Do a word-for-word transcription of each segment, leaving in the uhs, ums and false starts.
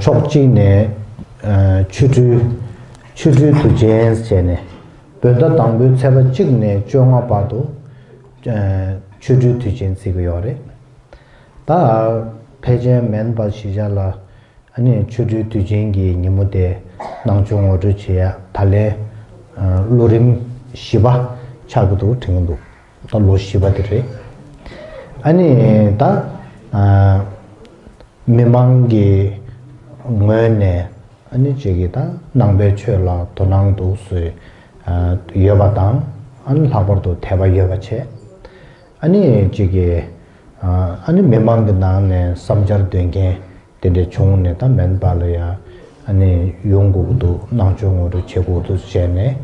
ཕྱོགས་གཅིག་ནས་ཨ་ཆོ་འཕྲུལ་ཆོ་འཕྲུལ་དུས་ཆེན་བྱས་ནས་བོད་ཟླ་དང་པོའི་ཚེས་པ་གཅིག་ནས་བཅོ་ལྔ་བར་དུ་ཨ་ཆོ་འཕྲུལ་དུས་ཆེན་བརྩི་གི་ཡོད་རེད། ད་ཕལ་ཆེར་མན་པ་གཞིས་ཆགས་ལ་ཨ་ནི་ཆོ་འཕྲུལ་དུས་ཆེན་གྱི་ཉིན་མོ་དེ་ནང་ཆོས་ངོ་སྤྲོད་བྱེད་ཡ་ད་ལན་ཨ་ལོ་རིམ་བཞི་པ་ཆགས་ཀྱི་འདུག་དྲན་གྱི་འདུག་ད་ལོ་བཞི་པ་དེ་རེད། ཨ་ནི་ད་ཨ་མི་མང་གི་ངོས་ནས་ཨ་ནི་ཅིག་གིས་ད་ནང་པའི་ཆོས་ལ་དོ་སྣང་འདུག་སེ་ཨ་ཡོད་པ་དང་། ཨ་ནི་ལྷག་པར་དུ་དད་པ་ཡོད་པ་བྱས། ཨ་ནི་ཅིག་གིས་ཨ་ནི་མི་མང་གི་ནང་ནས་བསམ་འཆར་འདོན་མཁན་དེ་འདྲ་བྱུང་ནས། ད་མན་པ་ལ་ཡ་ཨ་ནི་ཡོང་དགོས་ཀྱི་འདུག་ནང་ཆོས་ངོ་སྤྲོད་བྱེད་དགོས་འདུག་བྱས་ནས་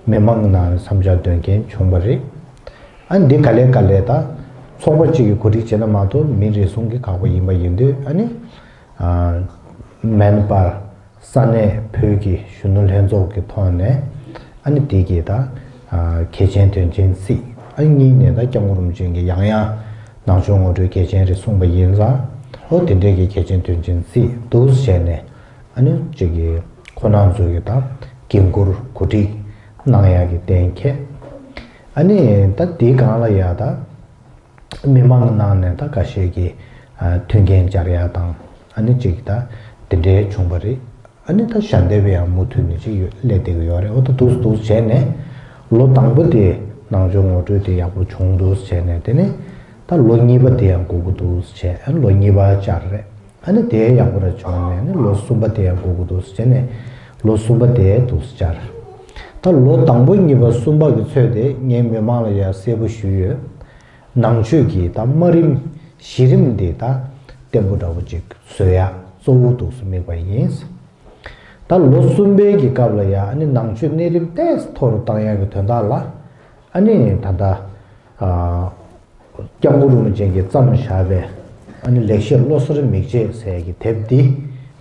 མི་མང་གི་ནང་ནས་བསམ་འཆར་འདོན་མཁན་བྱུང་བ་རེད། ཨ་ནི་འདི་ག་ལེ་ག་ལེ་ད་ཚོགས་པ་གཅིག་གིས་གོ་སྒྲིག་བྱས་ན་མ་གཏོགས་མི་རེ་ཟུང་གིས་ཁག་པོ་ཡིན་པ་ཡིན་དུས། ཨ་ནི་ཨ་མན་པར་ས་གནས་བོད་ཀྱི་གཞོན་ནུ་ལྷན་ཚོགས་ཀྱི་ཐོག་ནས་ཨ་ནི་དེ་གི་ད་ཨ་གལ་ཆེན་དོན་ཆེན་བརྩིས། ཨ་ནི་གཉིས་ནས་ད་སྐྱབས་མགོན་རིན་པོ་ཆེ་གིས་ཡང་ཡང་ནང་ཆོས་ངོ་སྤྲོད་གལ་ཆེན་རེད་གསུངས་པ་ཡིན་ཙང་། ཨོ་དེ་འདྲའི་གི་གལ་ཆེན་དོན་ཆེན་བརྩིས་འདུག་བྱས་ནས། ཨ་ནི་ཅིག་གི་ཁོ་རང་ཚོའི་གི་ད་འགན་ཁུར་གོ་སྒྲིག་གནང་ཡག་གི་གཏན་འཁེལ། ཨ་ནི་ད་དེའི་སྒང་ལ་ཡ་ད་མི་མང་གི་ནང་ནས་ད་ཁ་ཤས་ཀྱིས་ཨ་མཐུན་རྐྱེན་སྦྱར་ཡ་དང་། ཨ་ནི་ཅིག་ད་དེ་འདྲའི་བྱུང་བ་རེད། ཨ་ནི་ད་ཞལ་འདེབས་ཡང་མུ་མཐུད་ནས་ཅིག་ཡོད་སླེབས་བསྡད་ཀྱི་ཡོད་རེད། འོ་ད་འདུག་འདུག་བྱས་ནས་ལོ་དང་པོ་དེ་ནང་ཆོས་ངོ་སྤྲོད་དེ་ཡག་པོ་བྱུང་འདུག་བྱས་ནས། དེ་ནས་ད་ལོ་གཉིས་པ་དེ་ཡང་དགོས་ཀྱི་འདུག་བྱས། ཨ་ནི་ལོ་གཉིས་པ་བཅར་རེད། ཨ་ནི་དེ་ཡག་པོ་ར་བྱུང་ནས་ནི་ལོ་གསུམ་པ་དེ་ཡང་དགོས་ཀྱི་འདུག་བྱས་ནས་ལོ་གསུམ་པ་དེ་འདུག་བཅར། ད་ལོ་དང་པོ་གཉིས་པ་གསུམ་པ་གི་ཚོད་དེ་ངས་མི་མང་ལ་ཡང་གསལ་པོ་ཞུས་ཡོད། ནང་ཆོས་ཀྱི་ད་དམའ་རིམ་གཞི་རིམ་འདི་ད་བརྟན་པོ་འདྲ་བོ་ཅིག་བཟོ་ཡ་གཙོ་བོ་འདུག་སེ་དམིགས་པ་ཡིན། ད་ལོ་གསུམ་པའི་གི་སྐབས་ལ་ཡ་ཨ་ནི་ནང་ཆོས་གནས་རིམ་ཏོག་ཙམ་མཐོ་རུ་བཏང་ཡ་གི་དོན་དག་ལ། ཨ་ནི་ད་ལྟ་ཨ་སྐྱབས་མགོན་རིན་པོ་ཆེ་གིས་བརྩམས་བཞག་པའི་ཨ་ནི་ལེགས་བཤད་བློ་གསར་མིག་འབྱེད་ཟེར་གྱི་དེབ་འདི་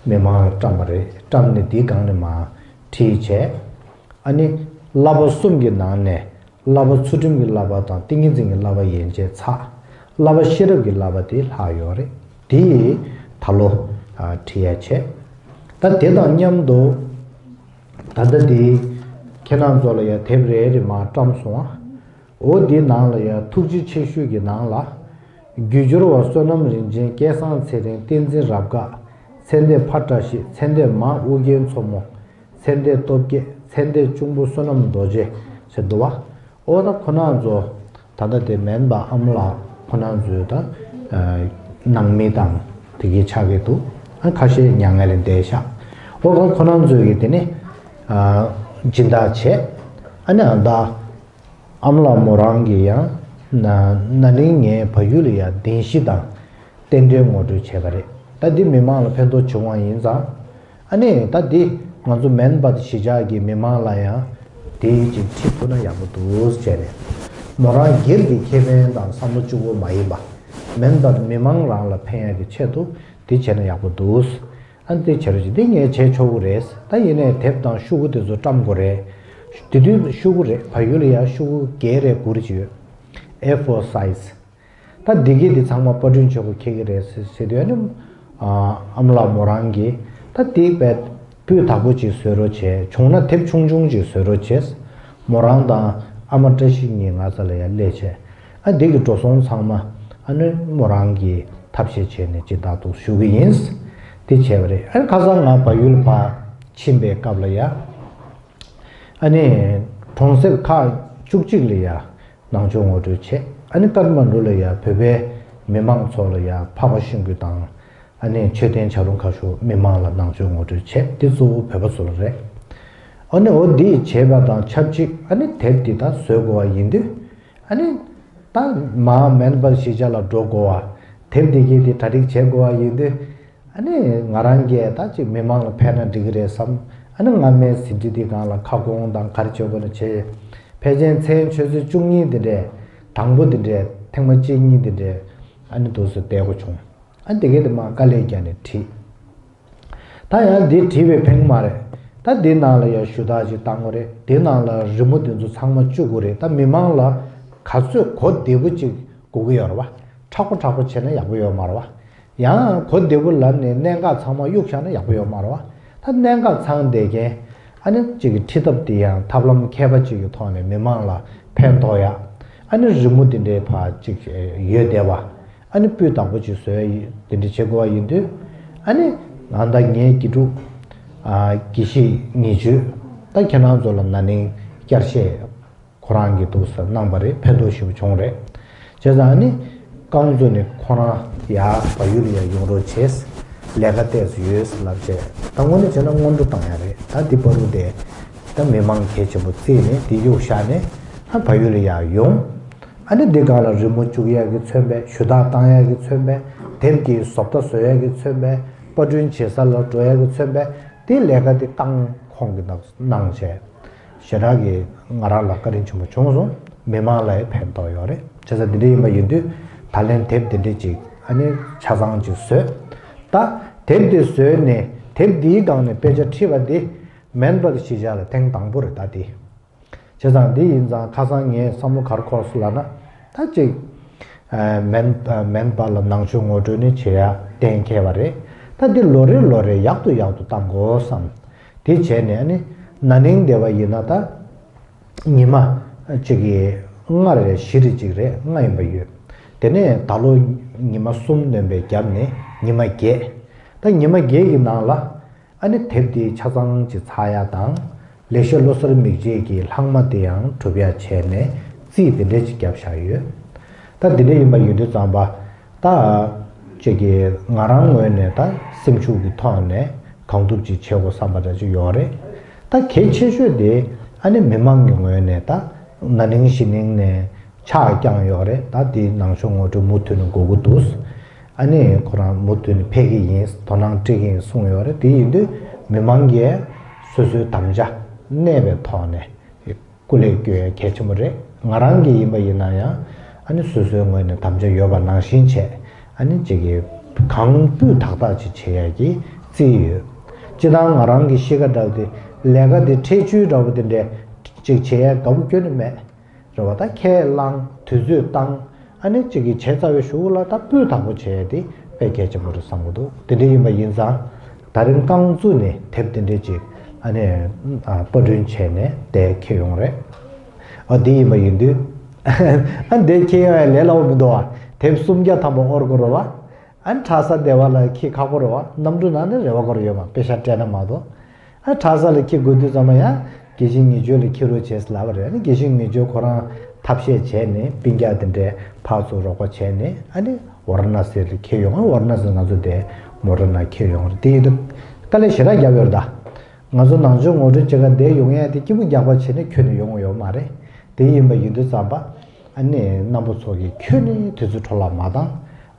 མི་མང་ལ་བཀྲམ་པ་རེད། བཀྲམ་ནས་འདིའི་སྒང་ནས་མར་བྲིས་བྱས། ཨ་ནི་བསླབ་པ་གསུམ་གྱི་ནང་ནས་བསླབ་པ་ཚུལ་ཁྲིམས་ཀྱི་བསླབ་པ་དང་ཏིང་ངེ་འཛིན་གྱི་བསླབ་པ་ཡན་ཆད་ཚར། བསླབ་པ་ཤེས་རབ་ཀྱི་བསླབ་པ་དེ་ལྷག་ཡོད་རེད། དེ་ད་ལོ་ཨ་བྲིས་ཡ་བྱས། ད་དེ་དང་མཉམ་དུ་ད་ལྟ་དེ་ཁྱེད་རང་ཚོ་ལ་ཡ་དེབ་རེ་རེ་མར་བཀྲམ་སོང་ཨ། འོ་དེའི་ནང་ལ་ཡ་ཐུགས་རྗེ་ཆེ་ཞུ་གི་ནང་ལ། རྒྱུ་སྦྱོར་བ་བསོད་ནམས་རིན་ཆེན། སྐལ་བཟང་ཚེ་རིང་། བསྟན་འཛིན་རབ་དགའ། ཚེ་འདས་ཕ་བཀྲ་ཤིས། ཚེ་འདས་མ་ཨུ་རྒྱན་མཚོ་མོ། ཚེ་འདས་སྟོབས་རྒྱས། ཚེ་འདས་གཅུང་པོ་བསོད་ནམས་རྡོ་རྗེ་ཟེར་འདུག་བ། འོ་ད་ཁོ་རང་ཚོ་ད་ལྟ་དེ་མན་པ་ཨ་མ་ལགས་ཁོ་རང་ཚོའི་ད་ཨ་ནང་མི་དང་དེ་གའི་ཆགས་ཀྱི་འདུག་ཨ་ཁ་ཤས་མྱ་ངན་ལས་འདས་ཤག་འོ་ད་ཁོ་རང་ཚོའི་གི་དེ་ནི་ཨ་སྦྱིན་བདག་བྱས། ཨ་ནི་ཨ་ད། ཨ་མ་ལགས་མོ་རང་གིས་ཡང་ན་ན་ནིང་ངའི་བལ་ཡུལ་ལ་ཡང་བདེན་བཞི་དང་རྟེན་འབྲེལ་ངོ་སྤྲོད་བྱས་པ་རེད། ད་འདི་མི་མང་ལ་ཕན་ཐོགས་བྱུང་བ་ཡིན་ཙང་། ཨ་ནི་ད་འདི་ང་ཚོ་མན་པ་གཞིས་ཆགས་ཀྱི་མི་མང་ལ་ཡང་དེའི་ཅིག་ཁྲིད་ཐུབ་ན་ཡག་པོ་འདུག་བྱས་ནས། མོ་རང་སྒེར་གྱི་ཁེ་ཕན་དང་བསམ་བློ་གཅིག་པོ་མ་ཡིན་པ། མན་པ་མི་མང་རང་ལ་ཕན་ཡག་གི་ཆེད་དུ་འདི་བྱས་ན་ཡག་པོ་འདུག་ཨ་འདི་བྱེད་རོགས་བྱེད། འདི་ངས་བྱས་ཆོག་གི་རེད། ད་ཡིན་ནའི་དེབ་དང་ཤོག་གུ་དེ་ཚོ་བཀྲམ་དགོས་རེད། དེ་དུས་ཤོག་གུ་རེད། བལ་ཡུལ་ལ་ཡ་ཤོག་གུ་བརྒྱད་རེ་དགུ་རེ་ཅིག་ཡོད། ཨེ་ཕོར་སའིཛ། ད་འདི་གི་འདི་ཚང་མ་པར་སྐྲུན་བྱེད་དགོས་ཁེལ་གི་རེད་ཟེར་ཟེར་དུས། ཨ་ནི་ཨ་མ་ལགས་མོ་རང་གིས་ད་འདི་བས་སྤུས་དག་པོ་ཅིག་བཟོ་རོགས་བྱས། བྱུང་ན་དེབ་ཆུང་ཆུང་ཅིག་བཟོ་རོགས་བྱས། མོ་རང་དང་ཨ་མ་བཀྲ་ཤིས་གཉིས་ང་ཚོ་ལ་ཡ་སླེབས་བྱས། ཨ་འདི་གི་འགྲོ་སོང་ཚང་མ་ཨ་ནི་མོ་རང་གིས་ཐབས་ཤེས་བྱས་ནས་སྦྱིན་བདག་ཏུ་ཞུ་གི་ཡིན། དེ་བྱས་པ་རེད། ཨ་ནི་ཁ་སང་ང་བལ་ཡུལ་ཕར་ཕྱིན་པའི་སྐབས་ལ་ཡ། ཨ་ནི་གྲོང་གསེབ་ཁག་བཅུ་གཅིག་ལ་ཡ་ནང་ཆོས་ངོ་སྤྲོད་བྱས། ཨ་ནི་ཀཏ་མན་ཌུ་ལ་ཡ་བོད་པའི་མི་མང་ཚོ་ལ་ཡ་འཕགས་པ་ཤིང་ཀུན་དང་། ཨ་ནི་མཆོད་རྟེན་བྱ་རུང་ཁ་ཤོར་མི་མང་ལ་ནང་ཆོས་ངོ་སྤྲོད་བྱས། དེ་གཙོ་བོ་བོད་པ་ཚོ་ལ་རེད། ཨ་ནི་འོ་འདི་བྱས་པ་དང་ཆབས་ཅིག་ཨ་ནི་དེབ་འདི་ད་བཟོ་དགོས་པ་ཡིན་དུས། ཨ་ནི་ད་མར་མན་པ་གཞིས་ཆགས་ལ་འགྲོ་དགོས་པ། དེབ་འདི་གའི་དེ་གྲ་སྒྲིག་བྱེད་དགོས་པ་ཡིན་དུས། ཨ་ནི་ང་རང་གིས་ད་ཅིག་མི་མང་ལ་ཕན་ན་འགྲིག་གི་རེད་བསམ། ཨ་ནི་སྔ་མའི་ཟིན་བྲིས་འདི་སྒང་ལ་ཁ་སྐོང་དང་ག་རེ་བྱེད་དགོས་ན་བྱས། ཕལ་ཆེར་མཚན་ཆུ་ཚོད་བཅུ་གཉིས་དེ་འདྲས། དང་པོ་དེ་འདྲས། ཐེངས་མ་གཅིག་གཉིས་དེ་འདྲས། ཨ་ནི་འདུག་སེ་བསྡད་དགོས་བྱུང་། ཨ་འདི་གའི་དེ་མར་དཀའ་ལས་བརྒྱབ་ནས་བྲིས། ད་ཡང་འདི་བྲིས་པའི་ཕན་མ་རེད། ད་འདི་ནང་ལ་ཡང་ཞུ་དག་ཅིག་བཏང་དགོས་རེད། འདི་ནང་ལ་རི་མོ་འདི་ཚོ་ཚང་མ་བཅུག་དགོས་རེད། ད་མི་མང་ལ་ག་ཚོད་གོ་བདེ་པོ་ཅིག་དགོས་ཀྱི་ཡོད་རེད་བ། མཁྲེགས་པོ་མཁྲེགས་པོ་བྱས་ན་ཡག་པོ་ཡོད་མ་རེད་བ། ཡང་གོ་བདེ་པོ་ལབ་ནས་གནད་འགག་ཚང་མ་གཡུག་བཞག་ན་ཡག་པོ་ཡོད་མ་རེད་བ། ད་གནད་འགག་ཚང་བསྡད་མཁན་ཨ་ནི་གཅིག་གི་ཁྲིད་ཐབས་དེ་ཡང་ཐབས་ལམ་མཁས་པ་གཅིག་གི་ཐོག་ནས་མི་མང་ལ་ཕན་ཐོགས་ཡ། ཨ་ནི་རི་མོ་དེ་འདྲའི་ཕར་གཅིག་ཡོད་བསྡད་པ། ཨ་ནི་སྤུས་དག་པོ་གཅིག་བཟོ་ཡ་ཡིན་དེ་འདྲ་བྱེད་དགོས་པ་ཡིན་དུས། ཨ་ནི་ང་ད་ངའི་དགེ་ཕྲུག་ཨ་དགེ་བཤེས་ཉི་བཅུ་ད་ཁྱེད་རང་ཚོ་ལ་ན་ནིང་བསྐྱར་བཤད་ཁོ་རང་གིས་འདུག་སེ་གནང་པ་རེད། ཕན་ཐོགས་ཞེ་པོ་བྱུང་རེད། བྱས་ཙང་ཨ་ནི་རྐང་བཙུགས་ནས་ཁོ་རང་ཡར་བལ་ཡུལ་ལ་ཡར་ཡོང་རོགས་བྱས། ལས་ཀ་ཏོག་ཙམ་ཡོད་ཟེར་ལབ་བྱས། ད་དངོས་གནས་བྱས་ན་སྔོན་འགྲོ་བཏང་ཡ་རེད། ད་འདི་བར་དུ་དེ་ད་མི་མང་གལ་ཆེན་པོ་བརྩིས་ནས་འདི་གཡུག་བཞག་ནས་ཨ་བལ་ཡུལ་ལ་ཡར་ཡོང་། ཨ་ནི་འདི་སྒང་ལ་རི་མོ་བཅུག་ཡ་གི་མཚོན་པས། ཞུ་དག་བཏང་ཡ་གི་མཚོན་པས། དེབ་ཀྱི་བཟོ་ལྟ་བཟོ་ཡ་གི་མཚོན་པས། པར་སྐྲུན་བྱེད་ས་ལ་འགྲོ་ཡ་གི་མཚོན་པས། དེ་ལས་ཀ་དེ་བཏང་ཁོང་གིས་གནང་བྱས། ཞེ་དྲག་གི་ང་རང་ལ་བཀའ་དྲིན་ཆེན་པོ་བྱུང་སོང་། མི་མང་ལ་ཡང་ཕན་ཐོགས་ཡོད་རེད། བྱས་ཙང་འདི་འདྲ་ཡིན་པ་ཡིན་དུས་ད་ལན་དེབ་འདི་འདྲ་ཅིག་ཨ་ནི་ཆ་ཚང་ཅིག་བཟོས། ད་དེབ་འདི་བཟོས་ནས་དེབ་འདིའི་སྒང་ནས་དཔེ་ཆ་ཁྲིད་པ་འདི་མན་པ་གཞིས་ཆགས་ལ་ཐེངས་དང་པོ་རེད། ད་འདི། བྱས་ཙང་འདི་ཡིན་ཙང་ཁ་སང་ངས་བསམ་བློ་ག་རེ་འཁོར་སོང་ལབ་ན། ད་ཅིག་ཨ་མན་ཨ་མན་པ་ལ་ནང་ཆོས་ངོ་སྤྲོད་ནི་བྱེད་ཡ་གཏན་འཁེལ་བ་རེད། ད་འདི་ལོ་རེ་ལོ་རེ་ཡག་ཏུ་ཡག་ཏུ་བཏང་དགོས་བསམ། དེ་བྱས་ནས་ཨ་ནི་ན་ནིང་འདས་པ་ཡིན་ན་ད་ཉི་མ་གཅིག་གི་ལྔ་རེ་བཞི་རེ་གཅིག་རེ་ལྔ་ཡིན་པ་ཡོད། དེ་ནས་ད་ལོ་ཉི་མ་གསུམ་ལོན་པའི་རྒྱབ་ནས་ཉི་མ་བརྒྱད། ད་ཉི་མ་བརྒྱད་ཀྱི་ནང་ལ་ཨ་ནི་དེབ་དེ་ཆ་ཚང་ཅིག་ཚར་ཡ་དང་། ལེགས་བཤད་བློ་གསར་མིག་འབྱེད་ཀྱི་ལྷག་མ་དེ་ཡང་གྲུབ་ཡ་བྱས་ནས་རྩིས་དེ་འདྲས་ཅིག་བརྒྱབ་བཞག་ཡོད། ད་དེ་འདྲས་ཡིན་པ་ཡིན་དུས་ཙམ་པ། ད་ཅིག་གི་ང་རང་ངོས་ནས་ད་སེམས་ཤུགས་ཀྱི་ཐོག་ནས་གང་ཐུབ་ཅིག་བྱེད་དགོས་བསམ་པ་འདྲ་ཅིག་ཡོད་རེད། ད་གལ་ཆེ་ཤོས་དེ་ཨ་ནི་མི་མང་གི་ངོས་ནས་ད་ན་ནིང་གཞེས་ནིང་ནས་ཕྱག་བརྐྱངས་ཡོད་རེད། ད་དེ་ནང་ཆོས་ངོ་སྤྲོད་མུ་མཐུད་ནས་དགོས་ཀྱི་འདུག་ཨ་ནི་ཁོ་རང་མུ་མཐུད་ནས་ཕེབས་ཀྱི་ཡིན། དོ་སྣང་སྤྲད་ཀྱི་ཡིན་གསུངས་ཡོད་རེད། དེ་ཡིན་དུས་མི་མང་གིས་སོ་སོའི་དམ་བཅའ་གནས་པའི་ཐོག་ནས་སྐུ་ལས་བསྐྱོན་ཡ་གལ་ཆེན་པོ་རེད། ང་རང་གི་ཡིན་པ་ཡིན་ན་ཡང་ཨ་ནི་སོ་སོའི་ངོས་ནས་དམ་བཅའ་ཡོད་པ་ནང་བཞིན་བྱས། ཨ་ནི་ཅིག་གི་གང་སྤུས་དག་དག་ཅིག་བྱེད་ཡ་གི་རྩིས་ཡོད། སྤྱིར་བཏང་ང་རང་གི་གཤིས་ཀ་འདྲ་བོ་དེ་ལས་ཀ་དེ་འཕྲལ་བཅུའི་འདྲ་བོ་དེ་འདྲས་ཅིག་བྱེད་ཡ་དགའ་པོ་ཁྱོན་ནས་མེད། རེད་བ། ད་ཁས་བླངས་དུས་ཚོད་བཏང་། ཨ་ནི་གཅིག་གིས་བྱས་ཚར་བའི་གཞུག་ལ་ད་སྤུས་དག་པོ་བྱས་ཏེ་དཔེ་གལ་ཆེན་པོ་རེད་བསམ་གྱི་འདུག་དེ་འདྲ་ཡིན་པ་ཡིན་ཙང་ད་རིང་རྐང་བཙུགས་ནས་དེབ་དེ་འདྲ་ཅིག་ཨ་ནི་ཨ་པར་སྐྲུན་བྱས་ནས་དེ་འཁྱེར་ཡོང་རེད། ཨ་དེ་ཡིན་པ་ཡིན་དུས་ཨ་འདི་འཁྱེར་ཡོང་ཡ་ལས་སླ་པོ་མི་འདུག་བ། དེབ་སུམ་བརྒྱ་ཐམ་པ་དབོར་དགོས་རེད་བ། ཨ་ནི་གྲྭ་ས་སྡེ་བ་ལ་འཁྱེར་ཁག་པོ་རེད་བ། གནམ་གྲུ་ནང་ནས་རེ་བ་དགོས་རེད་ཡོད་མ། པེ་ཤག་སྤྲད་ན་མ་གཏོགས། ཨ་གྲྭ་ས་ལ་འཁྱེར་དགོས་དུས་ཙམ་པ་ཡང་དགེ་བཤེས་ཉི་སྦྱོར་ལ་འཁྱེར་རོགས་བྱེད་ཟེར་ལབ་པ་རེད། ཨ་ནི་དགེ་བཤེས་ཉི་སྦྱོར་ཁོ་རང་ཐབས་ཤེས་བྱས་ནས་སྤུན་ཀྱག་དེ་འདྲས་ཕར་ཚུར་རོགས་པ་བྱས་ནས་ཨ་ནི་ཝཱ་ར་ཎ་སི་ལ་འཁྱེར་ཡོང་། ཝཱ་ར་ཎ་སི་ང་ཚོ་དེ་མོ་ཊ་ནང་འཁྱེར་ཡོང་རེད། དེ་ཡིན་དུས་དཀའ་ལས་ཞེ་དྲག་བརྒྱབ་ཡོད་རེད་ད། ང་ཚོ་ནང་ཆོས་ངོ་སྤྲོད་བྱེད་ག་འདིར་ཡོང་ཡ་དེ་སྐྱིད་པོ་རྒྱག་པ་བྱས་ནས་ཁྱོན་ནས་ཡོང་ཡོད་མ་རེད། དེ་ཡིན་པ་ཡིན་དུས་ཙམ་པ། ཨ་ནི་རྣམ་པ་ཚོ་གིས་ཁྱོན་ནས་དུས་ཚོད་འཕྲོ་བརླག་མ་བཏང་།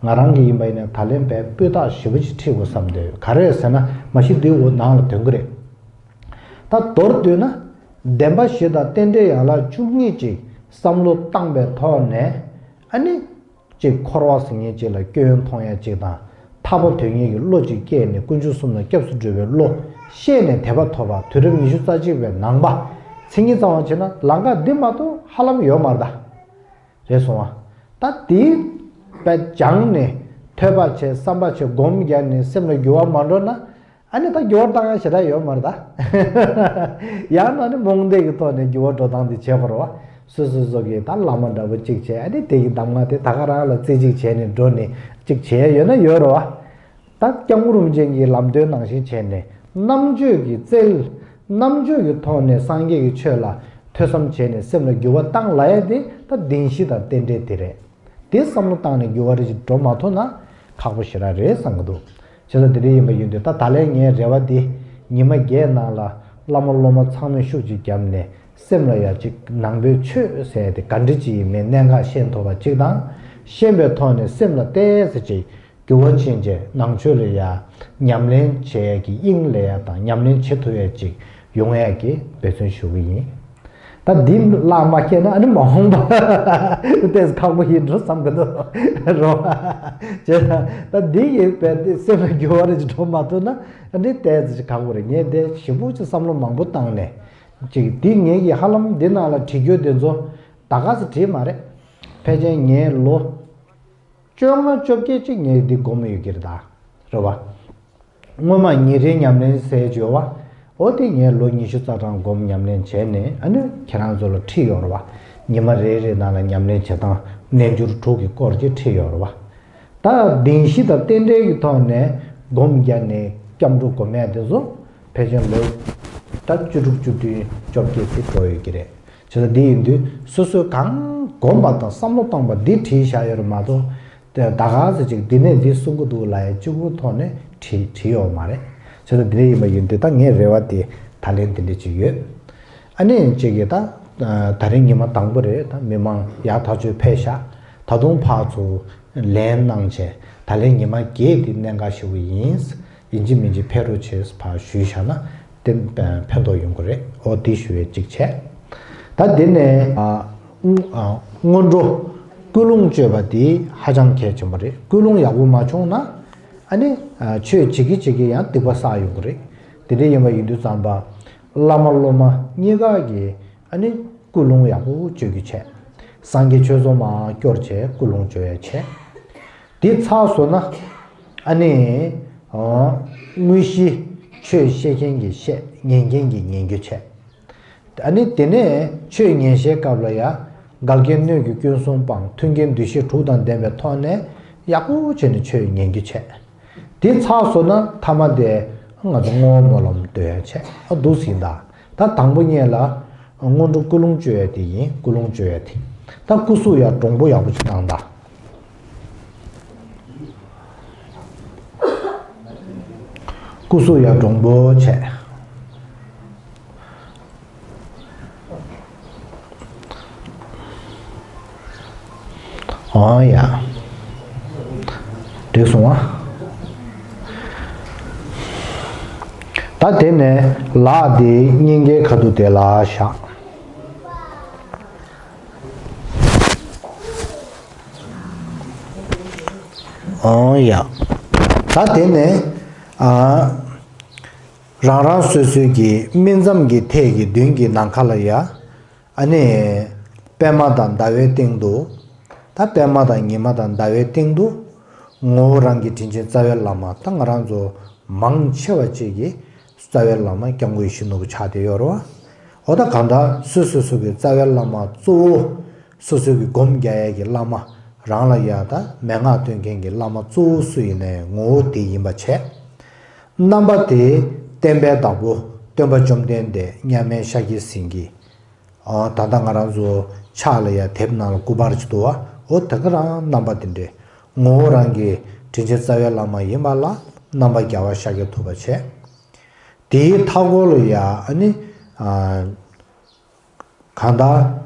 ང་རང་གི་ཡིན་པ་ཡིན་ན་ད་ལན་དཔེ་སྤུས་དག་ཞེ་པོ་ཅིག་ཁྲིད་དགོས་བསམ་འདུག་ག་རེ་རེད་ཟེར་ན་མ་གཞི་འདི་འོ་ནང་ལ་ཐོན་གི་རེད། ད་མདོར་བསྡུས་ན། བདེན་པ་བཞི་དང་རྟེན་འབྲེལ་ཡན་ལག་བཅུ་གཉིས་ཅིག་བསམ་བློ་བཏང་པའི་ཐོག་ནས་ཨ་ནི། ཅིག་འཁོར་བ་ཟེར་མཁན་ཅིག་ལ་སྐྱོན་མཐོང་ཡ་ཅིག་དང་། ཐར་པ་དོན་གཉེར་གྱི་བློ་ཅིག་སྐྱེས་ནས་དཀོན་མཆོག་གསུམ་ལ་སྐྱབས་སུ་འགྲོ་བའི་བློ་ཤེས་ནས་དད་པ་ཐོབ་པ། དུས་རབས་ཉི་ཤུ་རྩ་གཅིག་པའི་ནང་པ་མཚན་ཉིད་གཙང་བ་བྱས་ན་ལམ་ཁ་འདི་མ་གཏོགས་ཧ་ལམ་ཡོད་མ་རེད་ད། རེད་སོང་བ། ད་དེ་དཔེ་སྦྱངས་ནས་ཐོས་པ་བྱས་བསམ་པ་བྱས་སྒོམ་རྒྱག་ནས་སེམས་ལ་འགྱུར་བ་མ་འགྲོ་ན། ཨ་ནི་ད་འགྱུར་བ་བཏང་ཡ་ཞེ་དྲག་ཡོད་མ་རེད་ད། ཡང་ན་ནི་རྨོངས་དད་ཀྱི་ཐོག་ནས་འགྱུར་བ་འགྲོ་སྟངས་དེ་བྱེད་དགོས་རེད་བ། སོ་སོ་སོ་གིས་ད་བླ་མ་འདྲ་པོ་གཅིག་བྱས། ཨ་ནི་དེ་གི་གདམས་ངག་དེ་ད་ག་རང་ལ་རྩེ་གཅིག་བྱས་ནས་འགྲོ་ནས་གཅིག་བྱས་ཡོད་ན་ཡོད་རེད་བ། ད་སྐྱབས་མགོན་རིན་པོ་ཆེ་གི་ལམ་སྟོན་ནང་བཞིན་བྱས་ནས་རྣམ་དཔྱོད་ཀྱི་རྩལ། རྣམ་དཔྱོད་ཀྱི་ཐོག་ནས་སངས་རྒྱས་ཀྱི་ཆོས་ལ་ཐོས་བསམ་བྱས་ནས་སེམས་ལ་འགྱུར་བ་བཏང་ལབ་ཡ་དེ་ད་བདེན་བཞི་དང་རྟེན་འབྲེལ་དེ་རེད། དེ་བསམ་བློ་བཏང་ནས་འགྱུར་བ་རེ་ཞིག་འགྲོ་མ་ཐུབ་ན་ཁག་པོ་ཞེ་དྲག་རེད་བསམ་གྱི་འདུག་བྱས་ཙང་དེ་འདྲ་ཡིན་པ་ཡིན་དུས་ད་ད་ལན་ངའི་རེ་བ་འདི་ཉི་མ་བརྒྱད་ནང་ལ་བླ་མ་སློབ་མ་ཚང་མས་ཤུགས་ཅིག་བརྒྱབ་ནས་སེམས་ལ་ཡ་ཅིག་ནང་པའི་ཆོས་ཟེར་ཡ་དེ་ག་འདྲ་ཅིག་ཡིན་མིན་གནད་འགག་ཤེས་ཐུབ་པ་ཅིག་དང་། ཤེས་པའི་ཐོག་ནས་སེམས་ལ་ཏོག་ཙམ་ཅིག་འགྱུར་བ་ཕྱིན་རྗེས་ནང་ཆོས་ལ་ཡ་ཉམས་ལེན་བྱེད་ཡ་གི་དབྱིངས་ལ་ཡ་དང་ཉམས་ལེན་བྱེད་ཐུབ་ཡ་ཅིག་ཡོང་ཡ་གི་འབད་བརྩོན་ཞུ་གི་ཡིན། ད་འདི་བརླག་མ་སྐྱེས་ན་ཨ་ནི་མ་འོངས་པ་ཏོག་ཙམ་ཁག་པོ་ཡིན་འགྲོ་བསམ་གི་འདུག་རོ། བྱས་ཙང་ད་འདི་ཡི་བས་ཏེ་སེམས་ལ་འགྱུར་བ་རེ་ཅིག་འགྲོ་མ་ཐུབ་ན་ཨ་ནི་ཏོག་ཙམ་ཅིག་ཁག་པོ་རེད། ངས་དེ་ཞིབ་པོ་ཅིག་བསམ་བློ་མང་པོ་བཏང་ནས་ཅིག་འདི་ངས་ཀྱི་ཧ་ལམ་འདི་ནང་ལ་བྲིས་རྒྱུ་དེ་ཚོ་ད་ག་ཚོད་བྲིས་མ་རེད། ཕལ་ཆེར་ངས་ལོ་ བཅོ་ལྔ་བཅོ་བརྒྱད་ཅིག་ངས་འདི་སྒོམ་ཡོད་ཀྱི་རེད་ད། རེད་བ། སྔོན་མ་ཉིན་རེའི་ཉམས་ལེན་ཟེར་བརྗོད་བ། འོ་དེ་ངས་ལོ་ཉི་ཤུ་རྩ་གྲངས་སྒོམ་ཉམས་ལེན་བྱས་ནས་ཨ་ནི་ཁྱེད་རང་ཚོ་ལ་ཁྲིད་ཡོད་རེད་བ། ཉི་མ་རེ་རེ་ནང་ལ་ཉམས་ལེན་བྱེད་སྟངས་རྣལ་འབྱོར་དྲུག་གི་སྐོར་གྱི་ཁྲིད་ཡོད་རེད་བ། ད་བདེན་བཞི་དང་རྟེན་འབྲེལ་གྱི་ཐོག་ནས་སྒོམ་རྒྱག་ནས་སྐྱབས་འགྲོ་སྒོམ་ཡས་དེ་ཚོ་ཕལ་ཆེར་ལོ་ད་བཅུ་དྲུག་བཅུ་བདུན་བཅོ་བརྒྱད་ཅིག་འགྲོ་ཡོད་ཀྱི་རེད། བྱས་ཙང་འདི་ཡིན་དུས་སོ་སོས་གང་སྒོམ་པ་དང་བསམ་བློ་བཏང་པ་འདི་བྲིས་བཞག་ཡོད་རེད་མ་གཏོགས། དེ་ད་ག་ཟེ་ཅིག་འདི་ནས་འདི་གསུང་གི་འདུག་ལབ་ཡ་གཅིག་པུ་ཐོག་ནས་བྲིས་བྲིས་ཡོད་མ་རེད། བྱས་ཙང་འདི་འདྲ་ཡིན་པ་ཡིན་དུས་ད་ངའི་རེ་བ་དེ་ད་ལན་འདི་འདྲ་ཅིག་ཡོད། ཨ་ནི་ཅིག་གིས་ད་ད་རིང་ཉི་མ་དང་པོ་རེད། ད་མི་མང་ཡག་ཐག་ཆོད་ཕེབས་ཤག་ད་དུང་ཕར་ཚུར་ལན་གནང་བྱས་ད་ལན་ཉི་མ་བརྒྱད་འདི་གནད་འགག་ཞེ་པོ་ཡིན། ཡིན་གཅིག་མིན་གཅིག་ཕེབས་རོགས་བྱེད་ཕར་ཞུས་བཞག་ན་དེ་ཕན་ཐོགས་ཡོང་གི་རེད། འོ་དེ་ཞུ་ཡས་གཅིག་བྱས། ད་དེ་ནས་ཨ་སྔོན་འགྲོ་ཀུན་སློང་བཅོས་པ་དེ་ཧ་ཅང་གལ་ཆེན་པོ་རེད། ཀུན་སློང་ཡག་པོ་མ་བྱུང་ན་ཨ་ནི་ཆོས་བྱེད་ཀྱི་བྱེད་ཀྱི་ཡང་སྡིག་པ་བསགས་ཡོང་གི་རེད། དེ་འདྲ་ཡིན་པ་ཡིན་དུས་ཙམ་པ་བླ་མ་སློབ་མ་གཉིས་ཀ་གིས་ཨ་ནི་ཀུན་སློང་ཡག་པོ་བཅོས་རྒྱུ་བྱས། སངས་རྒྱས་ཆོས་ཚོགས་མར་སྐྱོར་བྱས་ཀུན་སློང་བཅོ་ཡ་བྱས། དེ་ཚར་སོང་ན་ཨ་ནི་ཨོ་དངོས་གཞི་ཆོས་བཤད་མཁན་གྱིས་བཤད། ཉན་མཁན་གྱིས་ཉན་རྒྱུ་བྱས། ཨ་ནི་དེ་ནས་ཆོས་ཉན་བྱའི་སྐབས་ལ་ཡ་འགལ་རྐྱེན་སྣོད་ཀྱི་སྐྱོན་གསུམ་སྤངས། མཐུན་རྐྱེན་འདུ་ཤེས་དྲུག་དང་ལྡན་པའི་ཐོག་ནས་ཡག་པོ་བྱས་ནས་ཆོས་ཉན་རྒྱུ་བྱས། དེ་ཚར་སོང་ན་ཐ་མ་དེ་ང་ཚོ་བསྔོ་བ་སྨོན་ལམ་འདོན་ཡ་བྱས། ཨ་འདུག་སེ་ཡིན་ད། ད་དང་པོ་ཉིད་ལ་སྔོན་འགྲོ་ཀུན་སློང་བཅོ་ཡ་དེ་ཡིན། ཀུན་སློང་བཅོ་ཡ་དེ། ད་སྐུ་གཟུགས་ཡ་འདྲོང་པོ་ཡག་པོ་ཅིག་བཏང་ད། སྐུ་གཟུགས་ཡ་འདྲོང་པོ་བྱས། ཨོ་ཡ། འགྲིག་སོང་ཨ། ད་དེ་ནས་ལག་དེ་སྙིང་གའི་ཁ་ཐུག་དེ་ལ་བཞག་ཨོ་ཡ། ད་དེ་ནས་ཨ། རང་རང་སོ་སོའི་གི་སྨིན་མཚམས་ཀྱི་ཐད་ཀྱི་མདུན་གྱི་ནམ་མཁའ་ལ་ཡ། ཨ་ནི། པད་མ་དང་ཟླ་བའི་སྟེང་དུ། ད་པད་མ་དང་ཉི་མ་དང་ཟླ་བའི་སྟེང་དུ། ངོ་བོ་རང་གི་དྲིན་ཅན་རྩ་བའི་བླ་མ། ད་ང་རང་ཚོ་མང་ཆེ་བ་ཅིག་གི་རྩ་བའི་བླ་མ་སྐྱབས་མགོན་ཡིད་བཞིན་ནོར་བུ་ཆགས་བསྡད་ཡོད་རེད་བ། འོ་ད་གང་ལྟར་སོ་སོ་སོ་གི་རྩ་བའི་བླ་མ་གཙོ་བོ། སོ་སོ་གི་སྒོམ་རྒྱག་ཡས་ཀྱི་བླ་མ། རང་ལ་ཡ་ད་མན་ངག་སྟོན་མཁན་གྱི་བླ་མ་གཙོ་བོ་སུ་ཡིན་ནའི་ངོ་བོ་དེ་ཡིན་པ་བྱས། རྣམ་པ་དེ་བསྟན་པའི་བདག་པོ་སྟོན་པ་བཅོམ་ལྡན་འདས་མཉམ་མེད་ཤཱཀྱའི་སེང་གེ། ཨ་ད་ལྟ་ང་རང་ཚོ་ཕྱག་ལ་ཡ་དེབ་ནང་ལ་སྐུ་པར་ཅིག་འདུག་བ། འོ་དེ་ག་རང་རྣམ་པ་དེ་འདྲས། ངོ་བོ་རང་གི་དྲིན་ཅན་རྩ་བའི་བླ་མ་ཡིན་པ་ལ་རྣམ་པ་རྒྱལ་བ་ཤཱཀྱ་ཐུབ་པ་བྱས། དེའི་མཐའ་སྐོར་ལ་ཡ་ཨ་ནི། ཨ། གང་ལྟར་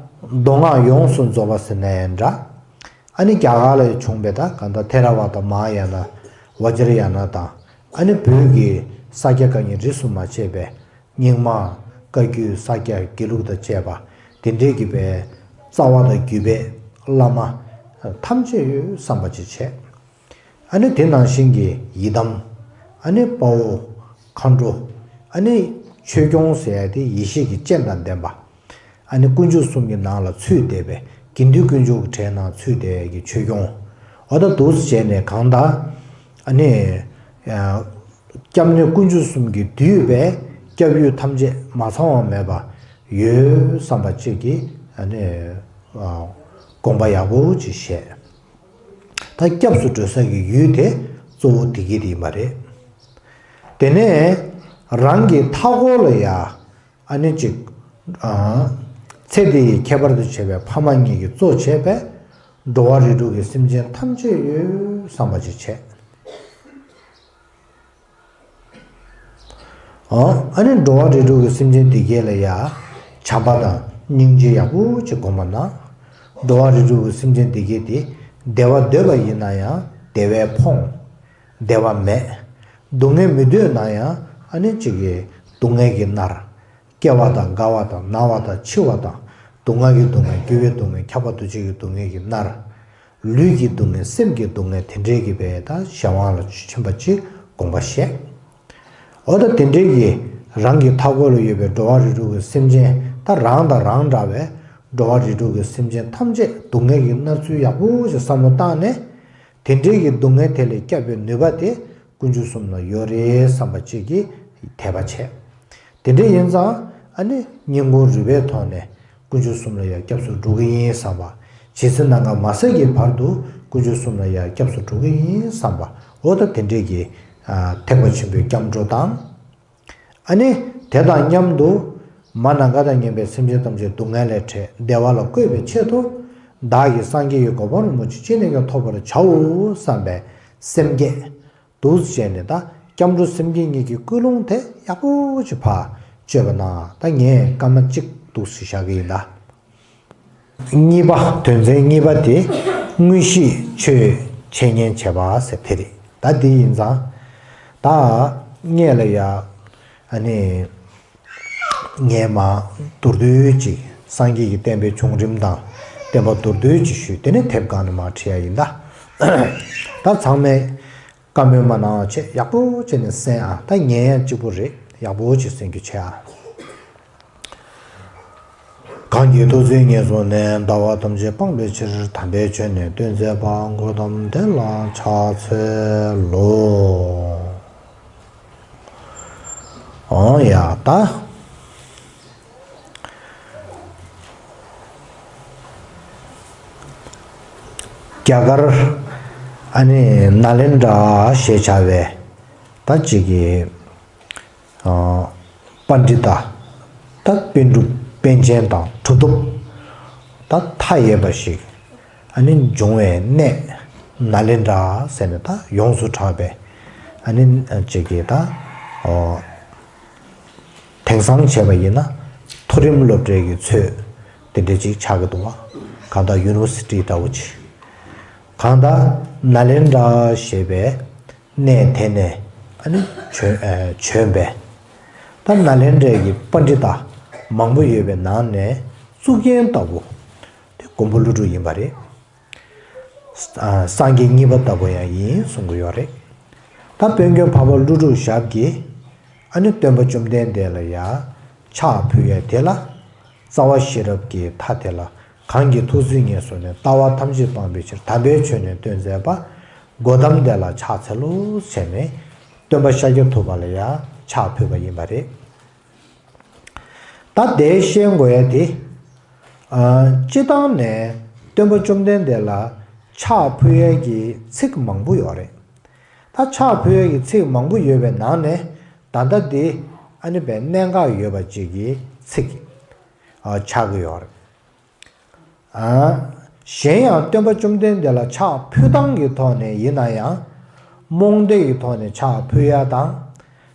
མདོ་སྔགས་ཡོངས་སུ་རྫོགས་པ་ཟེར་ན་ཡང་འདྲ། ཨ་ནི་རྒྱ་གར་ལ་བྱུང་བའི་ད་གང་ལྟར་ཐེ་ར་ཝ་ད་མ་ཧཱ་ཡ་ན། བཛྲ་ཡ་ན་དང་། ཨ་ནི་བོད་ཀྱི་ས་སྐྱ་བཀའ་རྙིང་རིས་སུ་མ་ཆད་པའི་རྙིང་མ། བཀའ་བརྒྱུད་ས་སྐྱ་དགེ་ལུགས་དང་བཅས་པ་དེ་འདྲའི་གི་པའི་རྩ་བ་དང་བརྒྱུད་པའི་བླ་མ་ཐམས་ཅད་ཡོད་བསམ་པ་ཅིག་བྱས། ཨ་ནི་དེ་ནང་བཞིན་གྱི་ཡི་དམ། ཨ་ནི་དཔའ་བོ། མཁའ་འགྲོ། ཨ་ནི་ཆོས་སྐྱོང་ཟེར་ཡ་དེ་ཡེ་ཤེས་ཀྱི་སྤྱན་དང་ལྡན་པ། ཨ་ནི་དཀོན་མཆོག་གསུམ་གྱི་ནང་ལ་ཚུད་བསྡད་པའི་དགེ་འདུན་དཀོན་མཆོག་གི་གྲས་ནང་ཚུད་བསྡད་ཡ་གི་ཆོས་སྐྱོང་། འོ་ད་འདུག་སེ་བྱས་ནས་གང་ལྟར། ཨ་ནི། སྐྱབས་གནས་དཀོན་མཆོག་གསུམ་གྱིས་བསྡུས་པའི་སྐྱབས་ཡུལ་ཐམས་ཅད་མ་ཚང་བ་མེད་པ་ཡོད་བསམ་པ་ཅིག་གིས་ཨ་ནི། དགོངས་པ་ཡག་པོ་ཅིག་བཞེས། ད་སྐྱབས་སུ་འགྲོ་ས་གི་ཡུལ་དེ་གཙོ་བོ་བདེ་སྐྱིད་ཡིན་པ་རེད། དེ་ནས་རང་གི་མཐའ་འཁོར་ལ་ཡ་ཨ་ནི་ཅིག་ཨ། ཚེ་འདི་ཡི་ཁྱད་པར་དུ་བྱས་པའི་ཕ་མ་གཉིས་ཀྱིས་གཙོ་བྱས་པའི་འགྲོ་བ་རིགས་དྲུག་གི་སེམས་ཅན་ཐམས་ཅད་ཡོད་བསམ་པ་ཅིག་བྱས། ཨོ། ཨ་ནི་འགྲོ་བ་རིགས་དྲུག་གི་སེམས་ཅན་འདི་གས་ལ་ཡ། བྱམས་པ་དང་སྙིང་རྗེ་ཡག་པོ་ཅིག་སྒོམ་པ་ན། འགྲོ་བ་རིགས་དྲུག་གི་སེམས་ཅན་འདི་གས་དེ། བདེ་བ་འདོད་པ་ཡིན་ན་ཡང་བདེ་བས་ཕོངས། བདེ་བ་མེད། སྡུག་བསྔལ་མི་འདོད་ན་ཡང་ཨ་ནི་ཅིག་གི་སྡུག་བསྔལ་གྱིས་མནར། སྐྱེ་བ་དང་རྒ་བ་དང་ན་བ་དང་འཆི་བ་དང་སྡུག་བསྔལ་གྱི་སྡུག་བསྔལ་འགྱུར་བའི་སྡུག་བསྔལ་ཁྱབ་པ་འདུ་བྱེད་ཀྱི་སྡུག་བསྔལ་གྱིས་མནར། ལུས་ཀྱི་སྡུག་བསྔལ་སེམས་ཀྱི་སྡུག་བསྔལ་དེ་འདྲའི་གི་བའི་ད་གཞན་དབང་ལ་ཕྱིན་པ་ཅིག་དགོངས་པ་བཞེས། འོ་ད་དེ་འདྲའི་གི་རང་གི་མཐའ་འཁོར་ལ་ཡོད་པའི་འགྲོ་བ་རིགས་དྲུག་གི་སེམས་ཅན་ད་རང་དང་རང་འདྲ་བའི་འགྲོ་བ་རིགས་དྲུག་གི་སེམས་ཅན་ཐམས་ཅད་སྡུག་བསྔལ་གྱིས་མནར་ཚུལ་ཡག་པོ་ཞིག་བསམ་བློ་བཏང་ནས། དེ་འདྲའི་གི་སྡུག་བསྔལ་དེ་ལས་སྐྱབས་པའི་ནུས་པ་དེ་དཀོན་མཆོག་གསུམ་ལ་ཡོད་རེད་བསམ་པ་ཅིག་གིས་དད་པ་བྱས། དེ་འདྲ་ཡིན་ཙང་ཨ་ནི་སྙིང་ཁུང་རུས་པའི་ཐོག་ནས་དཀོན་མཆོག་གསུམ་ལ་ཡང་སྐྱབས་སུ་འགྲོ་གི་ཡིན་བསམ་པ། ཇི་སྲིད་ནམ་མཁའ་མ་ཟད་ཀྱི་བར་དུ་དཀོན་མཆོག་གསུམ་ལ་ཡང་སྐྱབས་སུ་འགྲོ་གི་ཡིན་བསམ་པ། འོ་ད་དེ་འདྲའི་གི་ཨ་ཐེག་པ་ཆེན་པོའི་སྐྱབས་འགྲོ་དང་། ཨ་ནི་དེ་དང་མཉམ་དུ་མ་ནམ་མཁའ་དང་མཉམ་པའི་སེམས་ཅན་ཐམས་ཅད་སྡུག་བསྔལ་ལས་བྲལ་བདེ་བ་ལ་བཀོད་པའི་ཆེད་དུ། བདག་གིས་སངས་རྒྱས་ཀྱི་གོ་འཕང་རིན་པོ་ཆེ་ཅི་ནས་ཀྱང་ཐོབ་པར་བྱའོ་བསམ་པའི་སེམས་བསྐྱེད་འདུག་བྱས་ནས། ད་སྐྱབས་འགྲོ་སེམས་བསྐྱེད་གཉིས་ཀྱི་ཀུན་སློང་དེ་ཡག་པོ་ཅིག་ཕར་བཅོས་པ་ན། ད་ངས་སྐར་མ་གཅིག་འདུག་སེ་བཞག་གི་ཡིན། ད་གཉིས་པ། དོན་ཚན་གཉིས་པ་དེ་དངོས་གཞི་ཆོས་འཆད་ཉན་བྱེད་པ་ཟེར་དེ་རེད། ད་དེ་ཡིན་ཙང་ད་ངས་ལ་ཡ་ཨ་ནི་ངས་མ་མདོར་བསྡུས་ཅིག་སངས་རྒྱས་ཀྱི་བསྟན་པའི་བྱུང་རིམ་དང་བསྟན་པ་མདོར་བསྡུས་ཅིག་ཞུས། དེ་ནས་དེབ་སྒང་ནས་མར་ཁྲིད་ཡ་ཡིན། ད་ད་ཚང་མས་བཀའ་མོལ་མ་གནང་བ་བྱས་ཡག་པོ་བྱས་ནས་གསན་ཨ། ད་ཉན་ཡ་གཅིག་པོ་རེད། ཡག་པོ་ཅིག་གསན་རྒྱུ་བྱས་ཨ། གང་གིས་ཐུགས་བརྩེ་ཉེར་བཟུང་ནས། ལྟ་བ་ཐམས་ཅད་སྤང་བའི་ཕྱིར། དམ་པའི་ཆོས་ནི་སྟོན་མཛད་པ། གོའུ་ཏམ་དེ་ལ་ཕྱག་འཚལ་ལོ། འོང་ཡ་ད། རྒྱ་གར་ཨ་ནི་ནཱ་ལེནྡྲ་ཞེས་བྱ་བའི་ད་ཅིག་གི་ཨ་པཎྜི་ཏ། ད་པཎ་གྲུབ་པཎ་ཆེན་དང་གྲུབ་ཐོབ་ད་མཐའ་ཡས་པ་ཞིག་ཨ་ནི་བྱུང་བའི་གནས་ནཱ་ལེནྡྲ་ཟེར་ནས་ད་ཡོངས་སུ་གྲགས་པའི་ཨ་ནི་ཅིག་གི་ད་ཨོ། དེང་སང་བྱས་པ་ཡིན་ན་མཐོ་རིམ་སློབ་གྲྭའི་གི་ཚོད་དེ་འདྲ་ཅིག་ཆགས་ཀྱི་འདུག་བ། གང་ལྟར་ཡུ་ནི་ཝར་སི་ཊི་འདྲ་བོ་ཅིག། གང་ལྟར་ནཱ་ལེནྡྲ་ཞེས་པའི་གནས་དེ་ནས་ཨ་ནི་བྱོན་ཨ་བྱོན་པའི་ད་ནཱ་ལེནྡྲའི་གི་པཎྜི་ཏ་མང་པོ་ཡོད་པའི་ནང་ནས་གཙུག་རྒྱན་ལྟ་བུ་དེ་མགོན་པོ་ཀླུ་སྒྲུབ་ཡིན་པ་རེད། ཨ་སངས་རྒྱས་གཉིས་པ་ལྟ་བུ་ཡང་ཡིན་གསུང་གི་ཡོད་རེད། ད་དཔལ་མགོན་འཕགས་པ་ཀླུ་སྒྲུབ་ཞབས་ཀྱིས་ཨ་ནི་སྟོན་པ་བཅོམ་ལྡན་འདས་ལ་ཡ་ཕྱག་ཕུལ་ཡ་དེ་ལ། རྩ་བ་ཤེས་རབ་ཀྱི་མཐའ་དེ་ལ། གང་གིས་ཐུགས་བརྩེ་ཉེར་བཟུང་ནས། ལྟ་བ་ཐམས་ཅད་སྤང་བའི་ཕྱིར། དམ་པའི་ཆོས་ནི་སྟོན་མཛད་པ། གོའུ་ཏམ་དེ་ལ་ཕྱག་འཚལ་ལོ་ཟེར་ནས་སྟོན་པ་ཤཱཀྱ་ཐུབ་པ་ལ་ཡ་ཕྱག་ཕུལ་བ་ཡིན་པ་རེད། ད་དེ་ཤེས་དགོས་ཡ་དེ། ཨ་སྤྱིར་བཏང་ནས་སྟོན་པ་བཅོམ་ལྡན་འདས་ལ་ཕྱག་ཕུལ་ཡ་གི་ཚིག་མང་པོ་ཡོད་རེད། ད་ཕྱག་ཕུལ་ཡ་གི་ཚིག་མང་པོ་ཡོད་པའི་ནང་ནས་ད་ལྟ་འདི་ཨ་ནི་པའི་གནད་འགག་ཡོད་པ་ཅིག་གི་ཚིག་ཨ་ཆགས་ཀྱི་ཡོད་རེད། ཨ་གཞན་ཡང་སྟོན་པ་བཅོམ་ལྡན་འདས་ལ་ཕྱག་ཕུལ་སྟངས་ཀྱི་ཐོག་ནས་ཡིན་ན་ཡང་། རྨོངས་དད་ཀྱི་ཐོག་ནས་ཕྱག་ཕུལ་ཡ་དང་།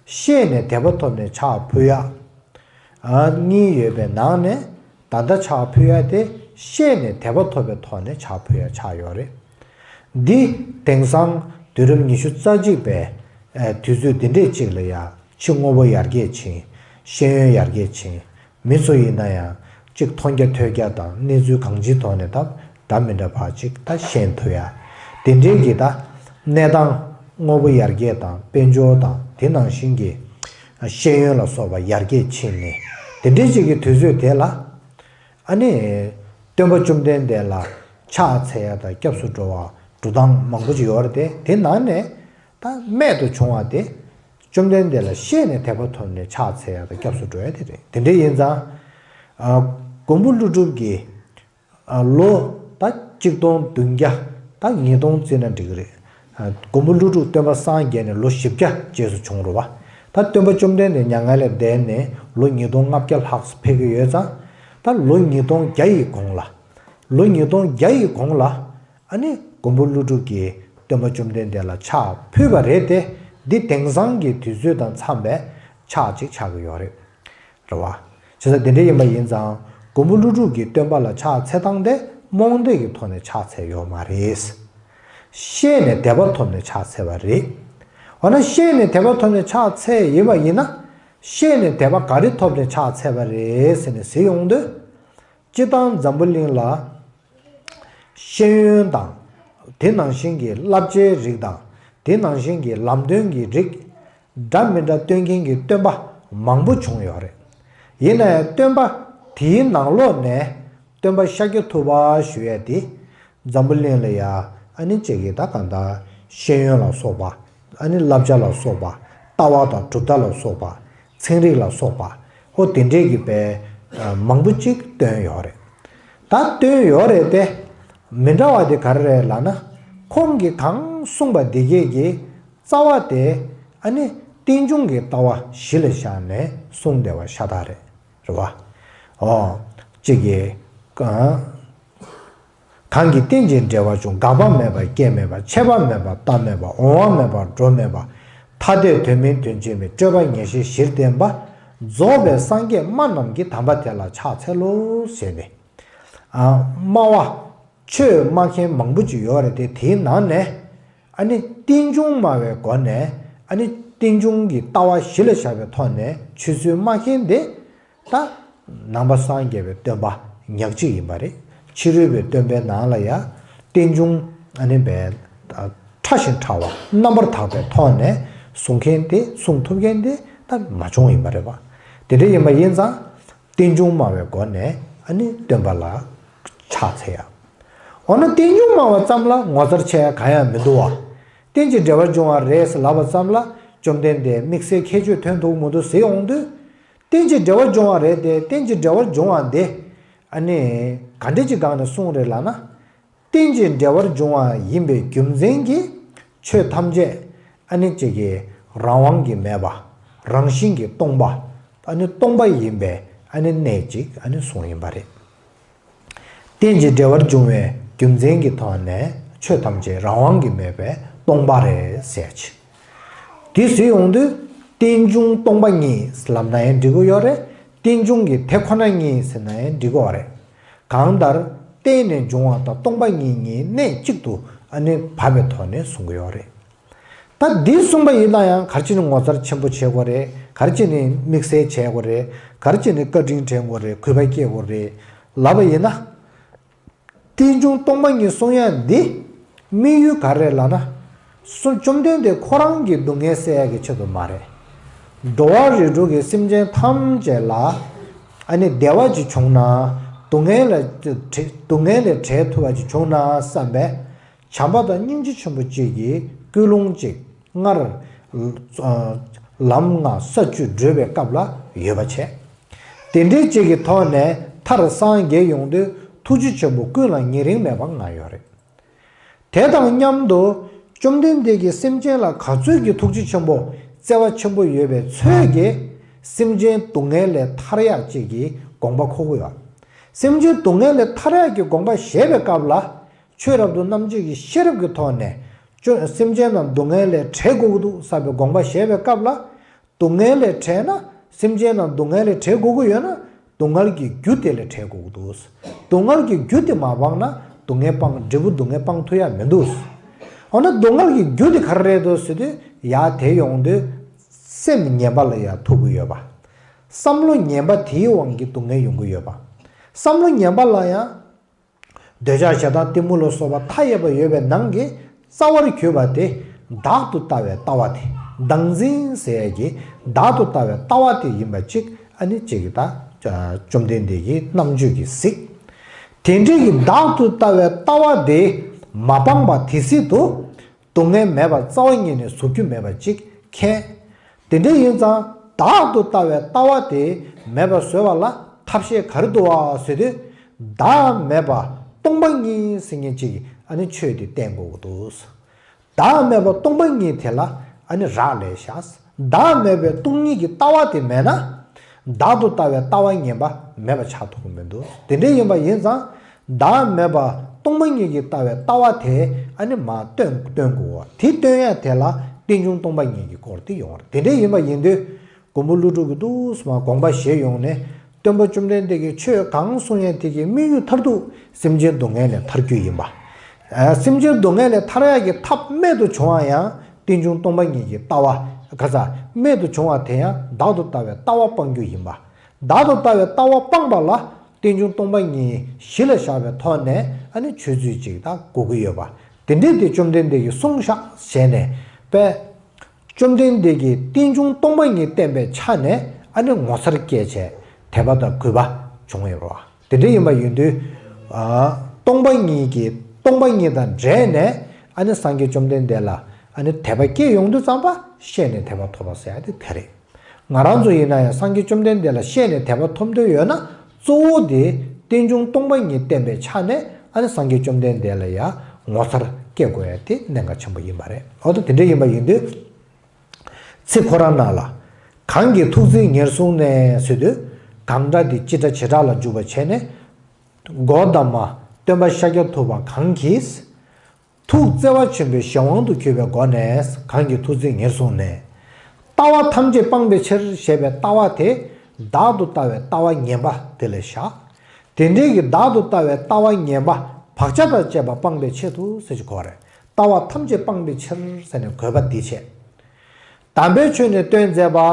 ཤེས་ནས་དད་པ་ཐོབ་ནས་ཕྱག་ཕུལ་ཡ། ཨ་གཉིས་ཡོད་པའི་ནང་ནས་ད་ལྟ་ཕྱག་ཕུལ་ཡ་དེ་ཤེས་ནས་དད་པ་ཐོབ་པའི་ཐོག་ནས་ཕྱག་ཕུལ་ཡ་ཆགས་ཡོད་རེད། འདི་དེང་སང་དུས་རབས་ཉི་ཤུ་རྩ་གཅིག་པའི་ཨ་དུས་ཚོད་འདི་འདྲས་ཅིག་ལ་ཡ་ཕྱི་དངོས་པོ་ཡར་རྒྱས་ཕྱིན། ཤེས་ཡོན་ཡར་རྒྱས་ཕྱིན། མི་ཚོ་ཡིན་ན་ཡང་གཅིག་མཐོང་རྒྱ་ཐོས་རྒྱ་དང་གནས་ཚུལ་གང་ཅིའི་ཐོག་ནས་ད་འདྲ་མི་འདྲ་ཕར་གཅིག་ད་ཤེས་ཐུབ་ཡ། དེ་འདྲའི་གི་ད་གནས་སྟངས་དངོས་པོ་ཡར་རྒྱས་དང་དཔལ་འབྱོར་དང་དེ་ནང་བཞིན་གྱི་ཤེས་ཡོན་ལ་སོགས་པ་ཡར་རྒྱས་ཕྱིན་ནས་དེ་འདྲའི་གཅིག་གི་དུས་ཚོད་དེ་ལ་ཨ་ནི་སྟོན་པ་བཅོམ་ལྡན་འདས་ལ་ཕྱག་འཚལ་ཡ་དང་སྐྱབས་སུ་འགྲོ་བ་འགྲོ་སྟངས་མང་པོ་ཅིག་ཡོད་རེད་དེ། དེ་ནང་ནས་ད་རྨད་དུ་བྱུང་བ་དེ། བཅོམ་ལྡན་འདས་ལ་ཤེས་ནས་དད་པ་ཐོབ་ནས་ཕྱག་འཚལ་ཡ་དང་སྐྱབས་སུ་འགྲོ་ཡ་དེ་རེད། དེ་འདྲ་ཡིན་ཙང་། ཨ་མགོན་པོ་ཀླུ་སྒྲུབ་ཀྱིས་ཨ་ལོ་ད་གཅིག་སྟོང་བདུན་བརྒྱ་ད་ཉིས་སྟོང་བརྩིས་ན་འགྲིག་གི་རེད། ཨ་མགོན་པོ་ཀླུ་སྒྲུབ་སྟོན་པ་སངས་རྒྱས་ནས་ལོ་བཞི་བརྒྱ་རྗེས་སུ་བྱུང་རེད་བ། ད་སྟོན་པ་བཅོམ་ལྡན་འདས་མྱ་ངན་ལས་འདས་ནས་ལོ་ཉིས་སྟོང་ལྔ་བརྒྱ་ལྷག་ཙམ་ཕེབས་ཀྱི་ཡོད་ཙང་། ད་ལོ་ཉིས་སྟོང་བརྒྱ་ཡི་གོང་ལ། ལོ་ཉིས་སྟོང་བརྒྱ་ཡི་གོང་ལ། ཨ་ནི་མགོན་པོ་ཀླུ་སྒྲུབ་ཀྱིས་སྟོན་པ་བཅོམ་ལྡན་འདས་ལ་ཕྱག་ཕུལ་བ་རེད་དེ། འདི་དེང་སང་གི་དུས་ཚོད་དང་འཚམས་པའི་ཕྱག་ཅིག་ཆགས་ཀྱི་ཡོད་རེད། རེད་བ། བྱས་ཙང་དེ་འདྲ་ཡིན་པ་ཡིན་ཙང་མགོན་པོ་ཀླུ་སྒྲུབ་ཀྱིས་སྟོན་པ་ལ་ཕྱག་འཚལ་སྟངས་དེ་རྨོངས་དད་ཀྱི་ཐོག་ནས་ཕྱག་འཚལ་ཡོད་མ་རེད། ཤེས་ནས་དད་པ་ཐོབ་ནས་ཕྱག་འཚལ་བ་རེད། འོ་ན་ཤེས་ནས་དད་པ་ཐོབ་ནས་ཕྱག་འཚལ་ཡིན་པ་ཡིན་ན། ཤེས་ནས་དད་པ་ག་རེ་ཐོབ་ནས་ཕྱག་འཚལ་བ་རེད་ཟེར་ནས་ཟེར་ཡོང་དུས། སྤྱིར་བཏང་འཛམ་བུ་གླིང་ལ་ཤེས་ཡོན་དང་། དེ་ནང་བཞིན་གྱི་བསླབ་བྱའི་རིགས་དང་། དེ་ནང་བཞིན་གྱི་ལམ་སྟོན་གྱི་རིགས་འདྲ་མི་འདྲ་སྟོན་མཁན་གྱི་སྟོན་པ་མང་པོ་བྱུང་ཡོད་རེད། ཡིན་ན་ཡང་སྟོན་པ་དེའི་ནང་ལོགས་ནས་སྟོན་པ་ཤཱཀྱ་ཐུབ་པ་ཞུ་ཡས་དེ་འཛམ་བུ་གླིང་ལ་ཡ་ ཨ་ནི་ཅིག་གི་ད་གང་ལྟར་ཤེས་ཡོན་ལ་སོགས་པ། ཨ་ནི་བསླབ་བྱ་ལ་སོགས་པ། ལྟ་བ་དང་གྲུབ་མཐའ་ལ་སོགས་པ། ཚན་རིག་ལ་སོགས་པ། ཧོ་དེ་འདྲས་ཀྱི་པའི་མང་པོ་ཅིག་བཏོན་ཡོད་རེད། ད་བཏོན་ཡོད་རེད་དེ། མི་འདྲ་བ་དེ་ག་རེ་རེད་ལབ་ན། ཁོང་གིས་གང་གསུངས་པ་དེ་གས་ཀྱི་རྩ་བ་དེ། ཨ་ནི་རྟེན་འབྱུང་གི་ལྟ་བ་གཞི་ལ་བཞག་ནས་གསུངས་བསྡད་པ་ཤ་སྟག་རེད། རེད་བ། ཨོ། གཅིག་གིས། གང་། གང་གིས་རྟེན་ཅིང་འབྲེལ་བར་འབྱུང་། འགག་པ་མེད་པ་སྐྱེ་མེད་པ། ཆད་པ་མེད་པ་རྟག་མེད་པ། འོང་བ་མེད་པ་འགྲོ་མེད་པ། ཐ་དད་དོན་མིན་དོན་གཅིག་མིན། སྤྲོས་པ་ངེས་ཤེས་བཞིར་ལྡན་པ། རྫོགས་པའི་སངས་རྒྱས་སྨྲ་རྣམས་ཀྱིས། དམ་པ་དེ་ལ་ཕྱག་འཚལ་ལོ། ཞེས་ནས། ཨ། སྨྲ་བ། ཆོས་སྨྲ་མཁན་མང་པོ་ཅིག་ཡོད་རེད་དེ། དེའི་ནང་ནས། ཨ་ནི་རྟེན་འབྱུང་སྨྲ་བའི་སྒོ་ནས། ཨ་ནི་རྟེན་འབྱུང་གི་ལྟ་བ་གཞི་ལ་བཞག་པའི་ཐོག་ནས་ཆོས་ཚུལ་སྨྲ་མཁན་དེ། ད་ནང་པ་སངས་རྒྱས་པའི་སྟོན་པ་ཉག་གཅིག་ཡིན་པ་རེད། ཕྱི་རོལ་པའི་སྟོན་པའི་ནང་ལ་ཡང་རྟེན་འབྱུང་ཨ་ནི་བས་ཕྲ་ཞིང་ཕྲ་བ་རྣམ་པར་དག་པའི་ཐོག་ནས་གསུང་མཁན་དེ། གསུང་ཐུབ་མཁན་དེ་ད་མ་བྱུང་ཡིན་པ་རེད་པ། དེ་འདྲ་ཡིན་པ་ཡིན་ཙང་། རྟེན་འབྱུང་སྨྲ་བའི་སྒོ་ནས་ཨ་ནི་སྟོན་པ་ལ་ཕྱག་འཚལ་ཡ། འོ་ན་རྟེན་འབྱུང་སྨྲ་བ་ཙམ་ལ་ངོ་མཚར་ཆེ་ཡ་གང་ཡང་མི་འདུག་བ། རྟེན་ཅིང་འབྲེལ་བར་འབྱུང་བ་རེད་ཟེར་ལབ་པ་ཙམ་ལ་བཅོམ་ལྡན་འདས་དམིགས་བསལ་ཁྱད་ཆོས་ཐོན་འདུག་མི་འདུག་ཟེར་ཡོང་དུས། རྟེན་ཅིང་འབྲེལ་བར་འབྱུང་བ་རེད་དེ། རྟེན་ཅིང་འབྲེལ་བར་འབྱུང་བ་འདི། ཨ་ནི། ག་འདྲ་ཅིག་སྒང་ནས་གསུངས་རེད་ལབ་ན། རྟེན་ཅིང་འབྲེལ་བར་འབྱུང་བ་ཡིན་པའི་རྒྱུ་མཚན་གྱིས། ཆོས་ཐམས་ཅད་ཨ་ནི་གཅིག་གི་རང་དབང་གིས་མེད་པ། རང་བཞིན་གྱིས་སྟོང་པ། ཨ་ནི་སྟོང་པ་ཡིན་པའི་ཨ་ནི་གནད་ཅིག་ཨ་ནི་གསུངས་ཡིན་པ་རེད། རྟེན་ཅིང་འབྲེལ་བར་འབྱུང་བའི་རྒྱུ་མཚན་གྱི་ཐོག་ནས་ཆོས་ཐམས་ཅད་རང་དབང་གིས་མེད་པའི་སྟོང་པ་རེད་ཟེར་ཅིག་དེ་ཟེར་ཡོང་དུས། རྟེན་འབྱུང་སྟོང་པ་ཉིད་ལབ་ན་ཡང་འགྲིག་གི་ཡོད་རེད། རྟེན་འབྱུང་གི་དེ་ཁོ་ན་ཉིད་ཟེར་ན་ཡང་འགྲིག་གི་ཡོད་རེད། གང་ལྟར། རྟེན་ནས་འབྱུང་བ་དང་སྟོང་པ་ཉིད་གཉིས་གནད་གཅིག་ཏུ་ཨ་ནི་བབས་པའི་ཐོག་ནས་གསུང་གི་ཡོད་རེད། ད་འདི་གསུངས་པ་ཡིན་ན་ཡང་ག་རེ་བྱས་ནས་ངོ་མཚར་ཆེན་པོ་བྱེད་དགོས་རེད། ག་རེ་བྱས་ནས་དམིགས་བསལ་བྱེད་དགོས་རེད། ག་རེ་བྱས་ནས་བཀའ་དྲིན་དྲན་དགོས་རེད། གུས་པ་སྐྱེ་དགོས་རེད། ལབ་པ་ཡིན་ན། རྟེན་འབྱུང་སྟོང་པ་ཉིད་གསུང་ཡ་འདི། དམིགས་ཡུལ་ག་རེ་རེད་ལབ་ན། གསུང་བཅོམ་ལྡན་འདས་ཁོ་རང་གི་སྡུག་བསྔལ་སེལ་ཡ་གི་ཆེད་དུ་མ་རེད། འགྲོ་བ་རིགས་དྲུག་གི་སེམས་ཅན་ཐམས་ཅད་ལ། ཨ་ནི་བདེ་བ་ཅིག་བྱུང་ན། སྡུག་བསྔལ་ལ། སྡུག་བསྔལ་ལས་བྲལ་ཐུབ་པ་ཅིག་བྱུང་ན་བསམ་པའི། བྱམས་པ་དང་སྙིང་རྗེ་ཆེན་པོ་གཅིག་གི་ཀུན་སློང་གཅིག་སྔར། ལམ་ལྔ་ས་བཅུ་བགྲོད་པའི་སྐབས་ལ་ཡོད་པ་བྱས། དེ་འདྲའི་གཅིག་གི་ཐོག་ནས་མཐར་སངས་རྒྱས་ཡོང་དུས་ཐུགས་རྗེ་ཆེན་པོ་ཀུན་ལ་ཉེ་རིང་མེད་པར་མངའ་ཡོད་རེད། དེ་དང་མཉམ་དུ། བཅོམ་ལྡན་འདས་ཀྱིས་སེམས་ཅན་ལ་ག་ཚོད་ཀྱི་ཐུགས་རྗེ་ཆེན་པོ། བརྩེ་བ་ཆེན་པོ་ཡོད་པའི་ཚོད་ཀྱིས། སེམས་ཅན་སྡུག་བསྔལ་ལས་ཐར་ཡག་ཅིག་གི་དགོངས་པ་འཁོར་གྱི་ཡོད། སེམས་ཅན་སྡུག་བསྔལ་ལས་ཐར་ཡག་གི་དགོངས་པ་བཞེས་པའི་སྐབས་ལ། ཆོས་རབ་ཏུ་རྣམ་འབྱེད་ཀྱི་ཤེས་རབ་ཀྱི་ཐོག་ནས། ཅོ་སེམས་ཅན་རྣམས་སྡུག་བསྔལ་ལས་བྲལ་དགོས་ཀྱི་འདུག་བསམ་པའི་དགོངས་པ་བཞེས་པའི་སྐབས་ལ། སྡུག་བསྔལ་ལས་བྲལ་ན། སེམས་ཅན་རྣམས་སྡུག་བསྔལ་ལས་བྲལ་དགོས་ཀྱི་ཡོད་ན། སྡུག་བསྔལ་གྱི་རྒྱུ་དེ་ལས་བྲལ་དགོས་ཀྱི་འདུག་སྡུག་བསྔལ་གྱི་རྒྱུ་དེ་མ་སྤངས་ན། སྡུག་བསྔལ་སྤང་། འབྲས་བུ་སྡུག་བསྔལ་སྤང་ཐུབ་ཡ་མི་འདུག་འོ་ན་སྡུག་བསྔལ་གྱི་རྒྱུ་དེ་ག་རེ་རེད་འདུག་ཟེར་དུས། ཡ་དེ་ཡོང་དུས། སེམས་ངན་པ་ལ་ཡ་ཐུག་གི་ཡོད་པ། བསམ་བློ་ངན་པ་དེའི་དབང་གིས་སྡུག་བསྔལ་ཡོང་གི་ཡོད་པ། བསམ་བློ་ངན་པ་ལ་ཡང་། འདོད་ཆགས་ཞེ་སྡང་གཏི་མུག་ལ་སོགས་པ་མཐའ་ཡས་པ་ཡོད་པའི་ནང་གི་རྩ་བར་གྱུར་པ་དེ། བདག་ཏུ་ལྟ་བའི་ལྟ་བ་དེ། བདག་འཛིན་ཟེར་ཡས་ཀྱི་བདག་ཏུ་ལྟ་བའི་ལྟ་བ་དེ་ཡིན་པ་གཅིག་ཨ་ནི་གཅིག་གི་ད། བཅོམ་ལྡན་འདས་ཀྱི་རྣམ་དཔྱོད་ཀྱིས་གཟིགས། དེ་འདྲའི་གི་བདག་ཏུ་ལྟ་བའི་ལྟ་བ་དེ་མ་སྤངས་པ་དེ་སྲིད་དུ། སྡུག་བསྔལ་མེད་པར་རྩ་བ་ཉིད་ནས་བཟོ་རྒྱུ་མེད་པ་གཅིག་མཁྱེན། དེ་འདྲ་ཡིན་ཙང་བདག་ཏུ་ལྟ་བའི་ལྟ་བ་དེ་མེད་པར་བཟོ་བ་ལ་ཐབས་ཤེས་ག་རེ་འདུག་བ་ཟེར་དུས། བདག་མེད་པ་སྟོང་པ་ཉིད་ཟེར་མཁན་གཅིག་ཨ་ནི་ཆོས་དེ་བསྟན་དགོས་ཀྱི་འདུག་བདག་མེད་པ་སྟོང་པ་ཉིད་དེ་ལ་ཨ་ནི་རག་ལས་བཞག་བདག་མེད་པའི་སྟོང་ཉིད་ཀྱི་ལྟ་བ་དེ་མེད་ན། བདག་ཏུ་ལྟ་བའི་ལྟ་བ་ངན་པ་མེད་པ་ཆགས་ཐུབ་ཀྱི་མི་འདུག་དེ་འདྲ་ཡིན་པ་ཡིན་ཙང་། བདག་མེད་པ་སྟོང་པ་ཉིད་ཀྱི་ལྟ་བའི་ལྟ་བ་དེ་ཨ་ནི་མར་སྟོན་སྟོན་དགོས། དེ་སྟོན་ཡ་དེ་ལ་རྟེན་འབྱུང་སྟོང་པ་ཉིད་ཀྱི་སྐོར་དེ་ཡོང་བ་རེད། དེ་འདྲ་ཡིན་པ་ཡིན་དུས། མགོན་པོ་ཀླུ་སྒྲུབ་ཀྱིས་འདུག་སེ་མར་དགོངས་པ་བཞེས་ཡོང་ནས། སྟོན་པ་བཅོམ་ལྡན་འདས་ཀྱིས་ཆོས་གང་གསུང་ཡ་དེ་གི་དམིགས་ཡུལ་མཐར་ཐུག་སེམས་ཅན་སྡུག་བསྔལ་ལས་ཐར་རྒྱུ་ཡིན་པ། ཨ། སེམས་ཅན་སྡུག་བསྔལ་ལས་ཐར་ཡ་གི་ཐབས་རྨད་དུ་བྱུང་བ་ཡང་རྟེན་འབྱུང་སྟོང་པ་ཉིད་ཀྱི་ལྟ་བ། ག་ས་རྨད་དུ་བྱུང་བ་དེ་ཡང་བདག་ཏུ་ལྟ་བའི་ལྟ་བ་སྤང་རྒྱུ་ཡིན་པ། བདག་ཏུ་ལྟ་བའི་ལྟ་བ་སྤངས་པ་ལ་རྟེན་འབྱུང་སྟོང་པ་ཉིད་གཞི་ལ་བཞག་པའི་ཐོག་ནས་ཨ་ནི་ཆོས་ཚུལ་ཅིག་ད་གོ་གི་ཡོད་པ། དེ་འདྲའི་དེ་བཅོམ་ལྡན་འདས་ཀྱིས་གསུངས་བཞག་བྱས་ནས་པས། བཅོམ་ལྡན་འདས་ཀྱིས་རྟེན་འབྱུང་སྟོང་པ་ཉིད་བསྟན་པའི་ཆ་ནས་ཨ་ནི་ངོ་མཚར་སྐྱེས་བྱས་དད་པ་དང་གུས་པ་བྱུང་ཡོད་པ། དེ་འདྲ་ཡིན་པ་ཡིན་དུས། ཨ། སྟོང་པ་ཉིད་ཀྱི་སྟོང་པ་ཉིད་དང་འབྲེལ་ནས། ཨ་ནི་སངས་རྒྱས་བཅོམ་ལྡན་འདས་ལ་ཨ་ནི་དད་པ་སྐྱེས་ཡོང་དུས་ཙམ་པ་ཤེས་ནས་དད་པ་ཐོབ་པ་ཟེར་ཡ་དེ་དེ་རེད། ང་རང་ཚོ་ཡིན་ན་ཡང་སངས་རྒྱས་བཅོམ་ལྡན་འདས་ལ་ཤེས་ནས་དད་པ་ཐོབ་འདོད་ཡོད་ན་གཙོ་བོ་དེ་རྟེན་འབྱུང་སྟོང་པ་ཉིད་བསྟན་པའི་ཆ་ནས་ཨ་ནི་སངས་རྒྱས་བཅོམ་ལྡན་འདས་ལ་ཡང་ངོ་མཚར་སྐྱེ་དགོས་ཡ་དེ་གནད་འགག་ཆེན་པོ་ཡིན་པ་རེད། འོ་ད་དེ་འདྲ་ཡིན་པ་ཡིན་དུས། ཚིག་ཁོ་རང་ནང་ལ། གང་གིས་ཐུགས་བརྩེ་ཉེར་བཟུང་ནས་ཟེར་དུས། གང་སྒྲ་དེ་སྤྱི་སྒྲ་བྱེ་བྲག་ལ་འཇུག་པ་བྱས་ནས། གོ་ཏ་མ། སྟོན་པ་ཤཱཀྱ་ཐུབ་པ་གང་གིས། ཐུགས་བརྩེ་བ་ཆེན་པོའི་གཞན་དབང་དུ་གྱུར་པའི་སྒོ་ནས་གང་གིས་ཐུགས་བརྩེ་ཉེར་བཟུང་ནས། ལྟ་བ་ཐམས་ཅད་སྤངས་པའི་ཕྱིར་ཞེས་པའི་ལྟ་བ་དེ། བདག་ཏུ་ལྟ་བའི་ལྟ་བ་ངན་པ་དེ་ལ་བཞག་དེ་འདྲའི་གི་བདག་ཏུ་ལྟ་བའི་ལྟ་བ་ངན་པ་བག་ཆགས་དང་བཅས་པ་སྤངས་པའི་ཆེད་དུ་ཟེར་གྱི་གོ་རེད། ལྟ་བ་ཐམས་ཅད་སྤངས་པའི་ཕྱིར་ཟེར་ནས་དགོས་པ་འདི་བྱས། དམ་པའི་ཆོས་ནི་སྟོན་མཛད་པ།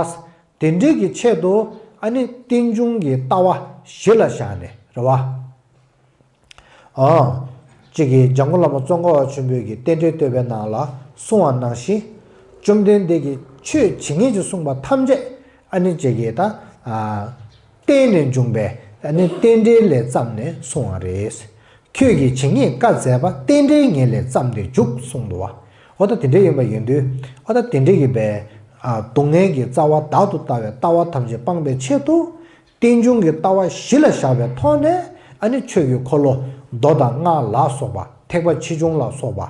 དེ་འདྲའི་གི་ཆེད་དུ་ཨ་ནི་རྟེན་འབྱུང་གི་ལྟ་བ་གཞི་ལ་བཞག་ནས་རེད་བ། ཨང་། གཅིག་གིས་འཇམ་མགོན་བླ་མ་ཙོང་ཁ་པ་ཆེན་པོས་ཀྱི་རྟེན་འབྲེལ་བསྟོད་པའི་ནང་ལ་གསུངས་པ་ནང་བཞིན། བཅོམ་ལྡན་འདས་ཀྱིས་ཆོས་ཇི་སྙེད་ཅིག་གསུངས་པ་ཐམས་ཅད་ཨ་ནི་གཅིག་གིས་ད། ཨ། བརྟེན་ནས་འབྱུང་བའི་ཨ་ནི་རྟེན་འབྲེལ་ལས་བརྩམས་ནས་གསུངས་པ་རེད། ཁྱོད་ཀྱིས་ཇི་སྙེད་བཀའ་མཛད་པ། རྟེན་འབྲེལ་ཉིད་ལས་བརྩམས་ཏེ་འཇུག་གསུངས་འདུག་བ། འོ་ད་དེ་འདྲ་ཡིན་པ་ཡིན་དུས། འོ་ད་དེ་འདྲ་ཡིན་པས། ཨ། སྡུག་བསྔལ་གྱི་རྩ་བ་བདག་ཏུ་ལྟ་བའི་ལྟ་བ་ཐམས་ཅད་སྤངས་པའི་ཆེད་དུ། རྟེན་འབྱུང་གི་ལྟ་བ་གཞི་ལ་བཞག་པའི་ཐོག་ནས་ཨ་ནི་ཆོས་ཀྱི་འཁོར་ལོ་མདོ་དང་སྔགས་ལ་སོགས་པ། ཐེག་པ་ཆེ་ཆུང་ལ་སོགས་པ།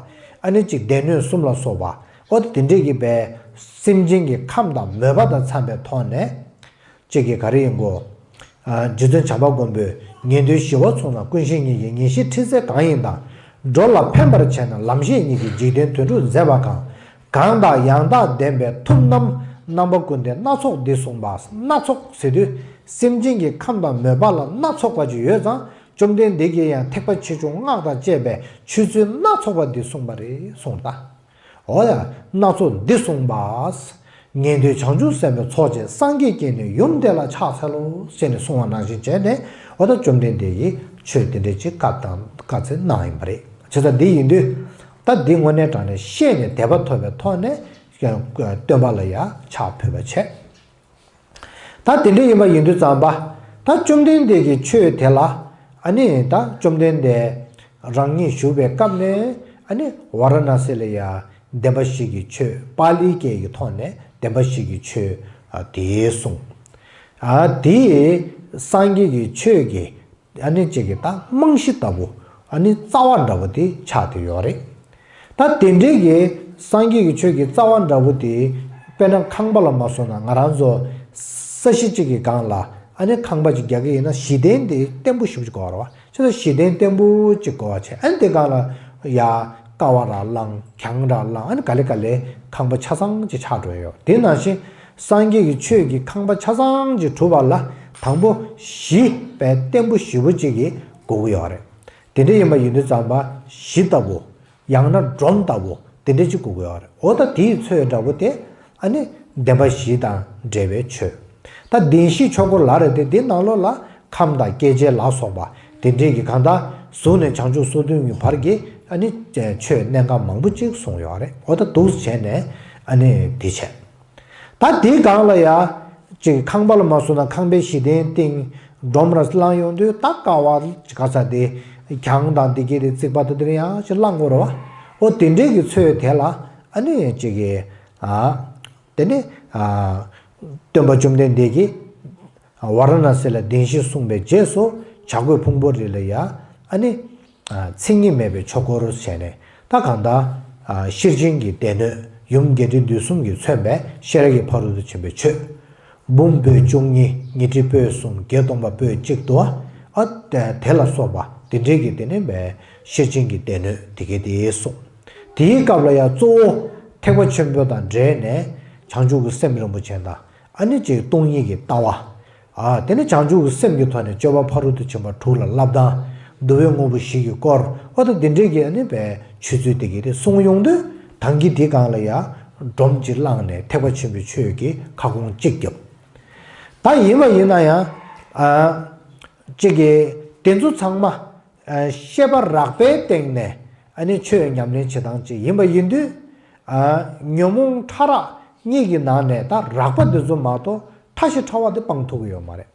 ཨ་ནི་གཅིག་སྡེ་སྣོད་གསུམ་ལ་སོགས་པ། འོ་ད་དེ་འདྲ་ཡིན་པས། སེམས་ཅན་གྱི་ཁམས་དང་མོས་པ་དང་འཚམས་པའི་ཐོག་ནས། གཅིག་གིས་ག་རེ་ཡིན་གོ། ཨ། རྗེ་བཙུན་བྱམས་པ་མགོན་པོས་ཉན་ཐོས་ཞི་བ་མཚུངས་ན། ཀུན་ཤེས་ཉིད་ཀྱི་ངེས་ཤེས་ཁྲིད་ཚད་གང་ཡིན་དང་། འགྲོ་ལ་ཕན་པར་བྱས་ན་ལམ་ཤེས་ཉིད་ཀྱི་འཇིག་རྟེན་དོན་གྲུབ་མཛད་པ་གང་། གང་དག་ཡང་དག་བདེན་པའི་ཐུབ་རྣམས། རྣམ་པ་ཀུན་ལྡན་སྣ་ཚོགས་འདི་གསུངས་པ། སྣ་ཚོགས་ཟེར་དུས་སེམས་ཅན་གྱི་ཁམས་དང་མོས་པ་ལ་སྣ་ཚོགས་པ་ཅིག་ཡོད་ཙང་། བཅོམ་ལྡན་འདས་ཀྱིས་ཡང་ཐེག་པ་ཆེ་ཆུང་སྔགས་དང་བཅས་པའི་ཆོས་ཚུལ་སྣ་ཚོགས་པ་འདི་གསུངས་པ་རེད་གསུངས་ད། འོ་ཡ། སྣ་ཚོགས་འདི་གསུངས་པ། ཉན་ཐོས་བྱང་ཆུབ་སེམས་དཔའི་ཚོགས་བཅས་སངས་རྒྱས་ཀྱིས་ནི་ཡུམ་དེ་ལ་ཕྱག་འཚལ་ལོ་ཞེས་ནས་གསུངས་པ་ནང་བཞིན་བྱས་ནས། འོ་ད་བཅོམ་ལྡན་འདས་ཀྱིས་ཆོས་དེ་འདྲ་ཅིག་བཀའ་དང་བཀའ་སྩལ་གནང་ཡིན་པ་རེད། བྱས་ཙང་འདི་ཡིན་དུས། ད་འདི་དངོས་གནས་དྲང་གནས་ཤེས་ནས་དད་པ་ཐོབ་པའི་ཐོག་ནས་སྟོན་པ་ལ་ཡང་ཕྱག་ཕུལ་བ་བྱས། ད་དེ་འདྲ་ཡིན་པ་ཡིན་དུས་ཙམ་པ། ད་བཅོམ་ལྡན་འདས་ཀྱི་ཆོས་དེ་ལ། ཨ་ནི་ད་བཅོམ་ལྡན་འདས་རང་ཉིད་བཞུགས་པའི་སྐབས་ནས། ཨ་ནི་ཝཱ་ར་ཎ་སི་ལ་ཡ་བདེན་པ་བཞི་གི་ཆོས། པཱ་ལིའི་སྐད་ཀྱི་ཐོག་ནས་བདེན་པ་བཞི་གི་ཆོས། ཨ། དེ་གསུངས། ཨ། དེ་སངས་རྒྱས་ཀྱི་ཆོས་ཀྱི། ཨ་ནི་གཅིག་གི་ད་རྨང་གཞི་ལྟ་བུ། ཨ་ནི་རྩ་བ་འདྲ་བོ་དེ་ཆགས་བསྡད་ཡོད་རེད། ད་དེ་འདྲའི་གི་སངས་རྒྱས་ཀྱི་ཆོས་ཀྱི་རྩ་བ་འདྲ་བོ་དེ། དཔེར་ན་ཁང་པ་ལ་མ་སོང་ན། ང་རང་ཚོ་ས་གཞི་གཅིག་གི་སྒང་ལ་ཨ་ནི་ཁང་པ་ཅིག་རྒྱག་གི་ཡིན་ན། གཞི་རྟེན་དེ་བརྟན་པོ་ཞེ་པོ་ཅིག་དགོས་རེད་བ། བྱས་ཙང་གཞི་རྟེན་བརྟན་པོ་ཅིག་དགོས་པ་བྱས། ཨ་ནི་དེ་སྒང་ལ་ཡ་ཀ་བ་ར་བླངས། གྱང་ར་བླངས། ཨ་ནི་ག་ལེ་ག་ལེ་ཁང་པ་ཆ་ཚང་ཅིག་ཆགས་འགྲོ་ཡོད། དེ་ནང་བཞིན་སངས་རྒྱས་ཀྱི་ཆོས་ཀྱི་ཁང་པ་ཆ་ཚང་ཅིག་གྲུབ་པ་ལ། དང་པོ་གཞི་དཔེ་བརྟན་པོ་ཞེ་པོ་ཅིག་གི་དགོས་ཀྱི་ཡོད་རེད། དེ་འདྲ་ཡིན་པ་ཡིན་དུས་ཙམ་པ་གཞི་ལྟ་བུ། ཡང་ན་སྒྲོམ་ལྟ་བུ་དེ་འདྲ་ཅིག་དགོས་ཀྱི་ཡོད་རེད། འོ་ད་དེའི་ཚོད་འདྲ་བོ་དེ་ཨ་ནི་བདེན་པ་བཞི་དང་འབྲེལ་བའི་ཆོས། ད་བདེན་བཞིའི་ཆོས་འཁོར་ལ་རེད་དེ། དེའི་ནང་ལོགས་ལ་ཁམས་དང་སྐྱེ་མཆེད་ལ་སོགས་པ་དེ་འདྲའི་གི་གང་ལྟར་གཟུགས་ནས་བྱང་ཆུབ་སོ་བདུན་གྱི་བར་གྱི་ཨ་ནི་ཆོས་གནད་འགག་མང་པོ་ཅིག་གསུངས་ཡོད་རེད། འོ་ད་འདུག་བྱས་ནས་ཨ་ནི་དེ་བྱས། ད་དེའི་སྒང་ལ་ཡ། ཅིག་ཁང་པ་ལ་མ་སོང་ན་ཁང་པའི་གཞི་རྟེན་སྟེང་སྒྲོམ་ར་བླངས་ཡོང་དུས། ད་ཀ་བ་ག་ས་དེ་གྱང་དང་དེ་གའི་དེ་རྩིག་པ་དེ་དེར་ཡང་ཅིག་བླངས་དགོས་རེད་བ། འོ་དེ་འདྲའི་གི་ཚོད་དེ་ལ་ཨ་ནི་ཅིག་གི། ཨ། དེ་ནི། ཨ། སྟོན་པ་བཅོམ་ལྡན་འདས་ཀྱིས་ཝཱ་ར་ཎ་སི་ལ་བདེན་བཞི་གསུངས་པའི་རྗེས་སུ་བྱ་རྒོད་ཕུང་པོ་རི་ལ་ཡ་ཨ་ནི། མཚན་ཉིད་མེད་པའི་ཆོས་འཁོར་བྱས་ནས། ད་གང་ལྟར་ཤེར་ཕྱིན་གྱི་སྡེ་སྣོད་ཡུམ་རྒྱས་འབྲིང་བསྡུས་གསུམ་གྱིས་མཚོན་པའི་ཤེས་རབ་ཀྱི་ཕ་རོལ་ཏུ་ཕྱིན་པའི་ཆོས། འབུམ་པོད་བཅུ་གཉིས། ཉི་ཁྲི་པོད་གསུམ། བརྒྱད་སྟོང་པ་པོད་གཅིག་ཏུ། ཨ། དེ་ལ་སོགས་པ་དེ་འདྲའི་གི་དེ་ནི་ཤེར་ཕྱིན་གྱི་སྡེ་སྣོད་དེ་གའི་དེ་གསུངས། དེའི་སྐབས་ལ་ཡང་གཙོ་བོ་ཐེག་པ་ཆེན་པོ་དང་འབྲེལ་ནས་བྱང་ཆུབ་ཀྱི་སེམས་རིན་པོ་ཆེ་དང་། ཨ་ནི་ཅིག་སྟོང་ཉིད་ཀྱི་ལྟ་བ། ཨ། དེ་ནི་བྱང་ཆུབ་ཀྱི་སེམས་ཀྱི་ཐོག་ནས་སྤྱོད་པ་ཕ་རོལ་ཏུ་ཕྱིན་པ་དྲུག་ལ་བསླབ་སྟངས། བསྡུ་བའི་དངོས་པོ་བཞི་ཡིས་བསྐོར། ཨོ་ད་འདི་འདྲའི་གི་ཨ་ནི་བའི་ཆོས་ཚུལ་དེ་གི་དེ་གསུང་ཡོང་དུས། ད་གིན་དེ་སྒང་ལ་ཡ་སྒྲོམ་གཅིག་བླངས་ནས་ཐེག་པ་ཆེན་པོའི་ཆོས་ཀྱི་ཁ་སྐོང་གཅིག་བརྒྱབ། ད་ཡིན་པ་ཡིན་ན་ཡང་། ཨ། གཅིག་གིས་དེ་ཚོ་ཚང་མ། ཨ། ཤེས་པ་རགས་པའི་སྟེང་ནས་ཨ་ནི་ཆོས་ཉམས་ལེན་བྱེད་སྟངས་གཅིག་ཡིན་པ་ཡིན་དུས། ཨ། ཉོན་མོངས་ཕྲ་རགས་གཉིས་ཀྱི་ནང་ནས་ད་རགས་པ་འདི་ཚོ་མ་གཏོགས་ཕྲ་ཞིང་ཕྲ་བ་དེ་སྤང་ཐུབ་ཀྱི་ཡོད་མ་རེད།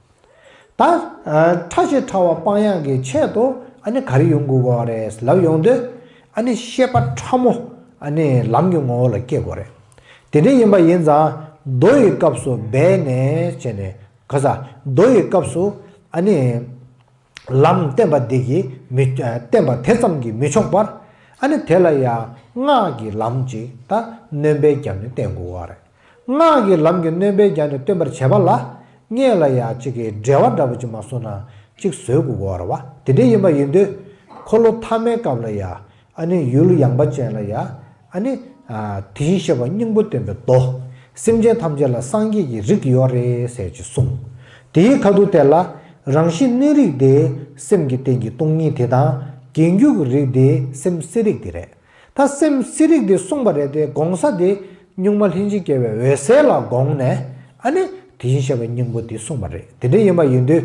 ད། ཨ། ཕྲ་ཞིང་ཕྲ་བ་སྤང་ཡག་གི་ཆེད་དུ་ཨ་ནི་ག་རེ་ཡོང་དགོས་ཀྱི་རེད་ལབ་ཡོང་དུས། ཨ་ནི་ཤེས་པ་ཕྲ་མོ་ཨ་ནི་ལམ་གྱི་ངོ་བོ་ལ་སྐྱེ་དགོས་རེད། དེ་འདྲ་ཡིན་པ་ཡིན་ཙང་མདོ་ཡི་སྐབས་སུ་སྦས་ནས་བྱས་ནས་ག་ས་མདོ་ཡི་སྐབས་སུ་ཨ་ནི་ལམ་བསྟན་པ་འདི་གིས་མི་བསྟན་པ་དེ་ཙམ་གྱིས་མི་ཆོག་པར། ཨ་ནི་དེ་ལ་ཡང་སྔགས་ཀྱི་ལམ་ཅིག་ད་སྣོན་པའི་རྒྱབ་ནས་བསྟན་དགོས་པ་རེད། སྔགས་ཀྱི་ལམ་གྱི་སྣོན་པའི་རྒྱབ་ནས་སྟོན་པར་བྱེད་པ་ལ། སྔོན་ལ་ཡང་གཅིག་གི་འགྲེལ་པ་འདྲ་པོ་ཅིག་མ་སོང་ན་གཅིག་བཟོ་དགོས་པ་རེད་བ། དེ་འདྲ་ཡིན་པ་ཡིན་དུས། འཁོར་ལོ་ཐ་མའི་སྐབས་ལ་ཡང་། ཨ་ནི་ཡུལ་ཡངས་པ་ཅན་ལ་ཡང་། ཨ་ནི། ཨ། དེ་བཞིན་གཤེགས་པ་སྙིང་པོ་སྟོན་པའི་མདོ། སེམས་ཅན་ཐམས་ཅད་ལ་སངས་རྒྱས་ཀྱི་རིགས་ཡོད་རེད་ཟེར་ཅིག་གསུངས། དེའི་ཁ་ཐུག་དེ་ལ། རང་བཞིན་གནས་རིགས་དེ་སེམས་ཀྱི་རྟེན་གྱི་སྟོང་ཉིད་དེ་དང་། རྒྱན་གྱི་རིགས་དེ་སེམས་གསལ་རིགས་དེ་རེད། ད་སེམས་གསལ་རིགས་དེ་གསུངས་པ་རེད་དེ། གོང་ས་དེ་གཉུག་མ་ལྷན་ཅིག་སྐྱེས་པའི་འོད་གསལ་ལ་དགོངས་ནས། ཨ་ནི་དེ་བཞིན་གཤེགས་པའི་སྙིང་པོ་དེ་གསུངས་པ་རེད། དེ་འདྲ་ཡིན་པ་ཡིན་དུས།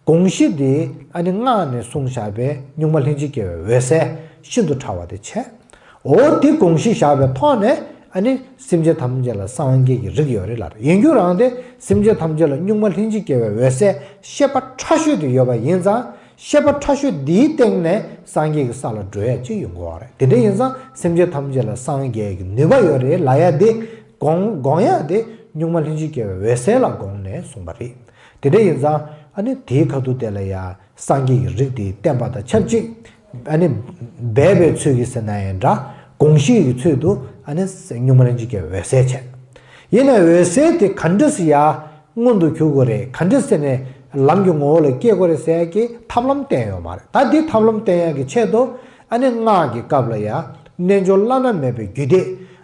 དགོངས་གཞི་དེ་ཨ་ནི་སྔགས་ནས་གསུངས་བཞག་པའི་གཉུག་མ་ལྷན་ཅིག་སྐྱེས་པའི་འོད་གསལ་ཤིན་ཏུ་ཕྲ་བ་དེ་བྱས། འོ་དེ་དགོངས་གཞི་བཞག་པའི་ཐོག་ནས། ཨ་ནི་སེམས་ཅན་ཐམས་ཅད་ལ་སངས་རྒྱས་ཀྱི་རིགས་ཡོད་རེད་ལབ་རེད། ཡིན་རྒྱུ་རང་དེ་སེམས་ཅན་ཐམས་ཅད་ལ་གཉུག་མ་ལྷན་ཅིག་སྐྱེས་པའི་འོད་གསལ་ཤེས་པ་ཕྲ་ཤོས་དེ་ཡོད་པ་ཡིན་ཙང་། ཤེས་པ་ཕྲ་ཤོས་འདིའི་སྟེང་ནས་སངས་རྒྱས་ཀྱི་ས་ལ་འགྲོ་ཡ་ཅིག་ཡོང་དགོས་པ་རེད། དེ་འདྲ་ཡིན་ཙང་སེམས་ཅན་ཐམས་ཅད་ལ་སངས་རྒྱས་ཀྱི་ནུས་པ་ཡོད་རེད་ལབ་ཡ་དེ། དགོངས་དགོངས་ཡ་དེ་གཉུག་མ་ལྷན་ཅིག་སྐྱེས་པའི་འོད་གསལ་ལ་དགོངས་ནས་གསུངས་པ་རེད། དེ་འདྲ་ཡིན་ཙང་ཨ་ནི་དེའི་ཁ་ཐུག་དེ་ལ་ཡང་སངས་རྒྱས་ཀྱི་རིགས་དེ་བསྟན་པ་དང་ཆབས་ཅིག་ཨ་ནི་སྦས་པའི་ཚུལ་གྱིས་ཟེར་ན་ཡང་འདྲ། དགོངས་གཞི་གི་ཚུལ་དུ་ཨ་ནི་གཉུག་མ་ལྷན་ཅིག་སྐྱེས་པའི་འོད་གསལ་བྱས། ཡིན་ནའི་འོད་གསལ་དེ་ག་འདྲ་སེ་ཡང་མངོན་དུ་གྱུར་དགོས་རེད། ག་འདྲ་སེ་ནས་ལམ་གྱི་ངོ་བོ་ལ་སྐྱེ་དགོས་རེད་ཟེར་ཡ་གི་ཐབས་ལམ་བསྟན་ཡོད་མ་རེད། ད་འདི་ཐབས་ལམ་བསྟན་ཡ་གི་ཆེད་དུ་ཨ་ནི་སྔགས་ཀྱི་སྐབས་ལ་ཡང་རྣལ་འབྱོར་བླ་ན་མེད་པའི་རྒྱུད་སྡེ།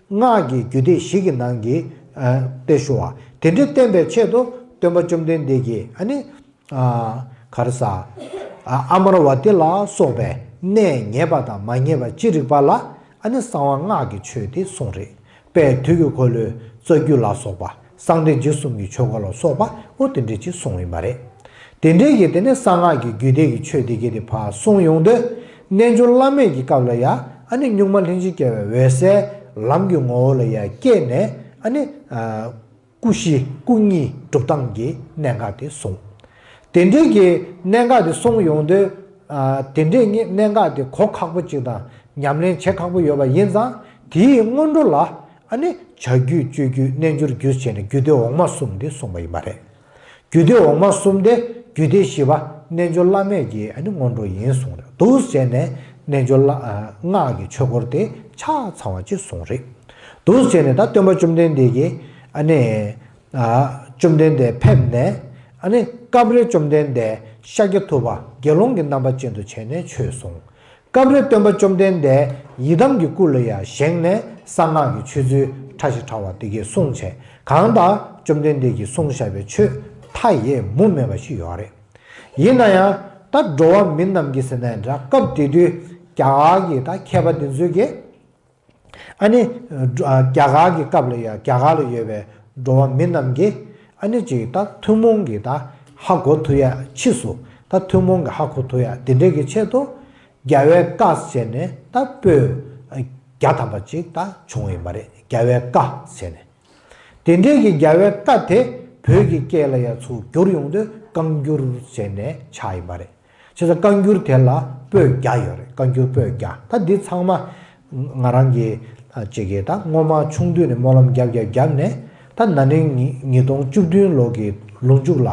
སྔགས་ཀྱི་རྒྱུད་སྡེ་བཞི་གི་ནང་གི་ཨ་སྟེ་ཞུ་བ་དེ་འདྲ་བསྟན་པའི་ཆེད་དུ་སྟོན་པ་བཅོམ་ལྡན་འདས་ཀྱིས་ཨ་ནི། ཨ་ག་རེ་ཟ། ཨ་ཨ་མར་བ་ཏི་ལ་སོགས་པའི་གནས་ངེས་པ་དང་མ་ངེས་པ་ཅི་རིགས་པ་ལ་ཨ་ནི་གསང་བ་སྔགས་ཀྱི་ཆོས་དེ་གསུངས་རེད། དཔལ་དུས་ཀྱི་འཁོར་ལོའི་རྩ་རྒྱུད་ལ་སོགས་པ། གསང་བདེ་འཇིགས་གསུམ་གྱི་ཆོས་སྐོར་ལ་སོགས་པ། འོ་དེ་འདྲས་ཅིག་གསུངས་ཡིན་པ་རེད། དེ་འདྲས་ཀྱི་དེ་ནས་གསང་སྔགས་ཀྱི་རྒྱུད་སྡེ་གི་ཆོས་དེ་གས་དེ་ཕར་གསུངས་ཡོང་དུས། རྣལ་འབྱོར་བླ་མེད་ཀྱི་སྐབས་ལ་ཡ་ཨ་ནི་གཉུག་མ་ལྷན་ཅིག་སྐྱེས་པའི་འོད་གསལ་ལམ་གྱི་ངོ་བོ་ལ་ཡ་སྐྱེས་ནས་ཨ་ནི། ཨ། སྐུ་བཞི་སྐུ་གཉིས་སྒྲུབ་སྟངས་ཀྱི་གནད་འགག་དེ་གསུངས། དེ་འདྲའི་གི་གནད་འགག་དེ་གསུངས་ཡོང་དུས། ཨ། དེ་འདྲའི་གནད་འགག་དེ་གོ་ཁག་པོ་ཅིག་དང་ཉམས་ལེན་བྱེད་ཁག་པོ་ཡོད་པ་ཡིན་ཙང་། དེའི་སྔོན་འགྲོ་ལ་ཨ་ནི་བྱ་རྒྱུད་སྤྱོད་རྒྱུད་རྣལ་འབྱོར་རྒྱུད་བྱས་ནས་རྒྱུད་སྡེ་འོག་མ་གསུམ་དེ་གསུངས་པ་ཡིན་པ་རེད། རྒྱུད་སྡེ་འོག་མ་གསུམ་དེ་རྒྱུད་སྡེ་བཞི་པ་རྣལ་འབྱོར་བླ་མེད་ཀྱི་ཨ་ནི་སྔོན་འགྲོ་ཡིན་གསུངས་རེད། འདུག་བྱས་ནས་རྣལ་འབྱོར་བླ། ཨ། སྔགས་ཀྱི་ཆོས་སྐོར་དེ་ཆ་ཚང་བ་ཅིག་གསུངས་རེད། འདུག་བྱས་ནས་ད་སྟོན་པ་བཅོམ་ལྡན་འདས་ཀྱིས་ཨ་ནི། ཨ། བཅོམ་ལྡན་འདས་ཕེབས་ནས་ཨ་ནི་སྐབས་རེ་བཅོམ་ལྡན་འདས་ཤཱཀྱ་ཐུབ་པ་དགེ་སློང་གི་རྣམ་པ་ཅན་དུ་བྱས་ནས་ཆོས་གསུངས། སྐབས་རེ་སྟོན་པ་བཅོམ་ལྡན་འདས་ཡི་དམ་གྱི་སྐུ་ལ་ཡང་བཞེངས་ནས་གསང་སྔགས་ཀྱི་ཆོས་ཚུལ་ཕྲ་ཞིང་ཕྲ་བ་དེ་གས་གསུངས་བྱས། གང་ལྟར་བཅོམ་ལྡན་འདས་ཀྱིས་གསུངས་བཞག་པའི་ཆོས་མཐའ་ཡས་མུ་མེད་པ་ཞིག་ཡོད་རེད། ཡིན་ན་ཡང་ད་འགྲོ་བ་མི་རྣམས་ཀྱིས་ཟེར་ན་འདྲ། སྐབས་དེ་དུས་རྒྱ་གར་གྱི་ད་མཁས་པ་དེ་ཚོས་ཀྱིས། ཨ་ནི། རྒྱ་གར་གྱི་སྐབས་ལ་ཡང་རྒྱ་གར་ལ་ཡོད་པའི་འགྲོ་བ་མི་རྣམས་ཀྱིས་ཨ་ནི་ཅིག་ད་ཐུན་མོང་གི་ད་ཧ་གོ་ཐུབ་ཡ། ཕྱིས་སུ་ད་ཐུན་མོང་གི་ཧ་གོ་ཐུབ་ཡ་དེ་འདྲས་ཀྱི་ཆེད་དུ་རྒྱལ་བའི་བཀའ་ཟེར་ནས་ད་པོད་བརྒྱ་ཐམ་པ་ཅིག་ད་བྱུང་ཡིན་པ་རེད། རྒྱལ་བའི་བཀའ་ཟེར་ནས། དེ་འདྲས་ཀྱི་རྒྱལ་བའི་བཀའ་དེ་བོད་ཀྱི་སྐད་ལ་ཡང་ཚུར་བསྒྱུར་ཡོང་དུས་བཀའ་འགྱུར་ཟེར་ནས་ཆགས་ཡིན་པ་རེད། བྱས་ཙང་བཀའ་འགྱུར་དེ་ལ་པོད་བརྒྱ་ཡོད་རེད། བཀའ་འགྱུར་པོད་བརྒྱ། ད་འདི་ཚང་མ་ང་རང་གི་ཅིག་གིས་ད་སྔོན་མ་ཆུང་དུས་ནས་སྨོན་ལམ་རྒྱབ་རྒྱབ་རྒྱབ་ནས། ད་ན་ནིང་ཉིས་ཉིས་སྟོང་བཅུ་བདུན་ལོ་གི་ལོ་མཇུག་ལ་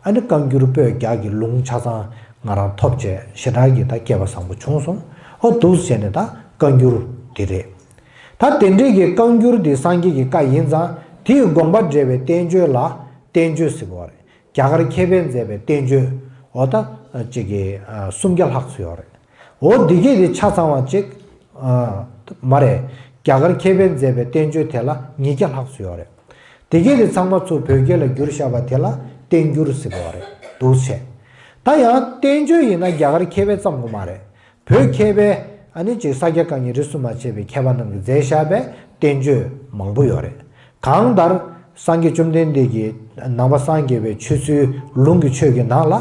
ཨ་ནི་བཀའ་འགྱུར་པོད་བརྒྱ་གི་ལུང་ཆ་ཚང་ང་རང་ཐོབ་བྱས། ཞེ་དྲག་གི་ད་སྐལ་བ་བཟང་པོ་བྱུང་སོང་། ཨོ་འདུག་བྱས་ནས་ད་བཀའ་འགྱུར་དེ་རེད། ད་དེ་འདྲས་ཀྱི་བཀའ་འགྱུར་འདི་སངས་རྒྱས་ཀྱི་བཀའ་ཡིན་ཙང་། དེའི་དགོངས་པ་འགྲེལ་བའི་བསྟན་བཅོས་ལ་བསྟན་བཅོས་ཟེར་གྱི་ཡོད་རེད། རྒྱ་གར་མཁས་པས་མཛད་པའི་བསྟན་བཅོས། འོ་ད་ཅིག་གི་སུམ་བརྒྱ་ལྷག་ཙམ་ཡོད་རེད། འོ་འདི་གས་དེ་ཆ་ཚང་བ་ཅིག་མ་རེད། རྒྱ་གར་མཁས་པས་མཛད་པའི་བསྟན་བཅོས་དེ་ལ་ཉིས་བརྒྱ་ལྷག་ཙམ་ཡོད་རེད། དེ་གས་དེ་ཚང་མ་ཚུར་བོད་སྐད་ལ་བསྒྱུར་བཞག་པ་དེ་ལ་བསྟན་འགྱུར་ཟེར་གྱི་ཡོད་རེད། འདུག་བྱས། ད་ཡང་བསྟན་བཅོས་ཡིན་ན་རྒྱ་གར་མཁས་པས་བརྩམས་ཀྱི་མ་རེད། བོད་མཁས་པས་ཨ་ནི་ཅིག་ས་སྐྱ་བཀའ་རྙིང་རིས་སུ་མ་ཆད་པའི་མཁས་པ་རྣམས་ཀྱིས་མཛད་བཞག་པའི་བསྟན་བཅོས་མང་པོ་ཡོད་རེད། གང་ལྟར་སངས་རྒྱས་བཅོམ་ལྡན་འདས་ཀྱི་ནང་པ་སངས་རྒྱས་པའི་ཆོས་ཚུལ་ལུང་གི་ཆོས་ཀྱི་ནང་ལ་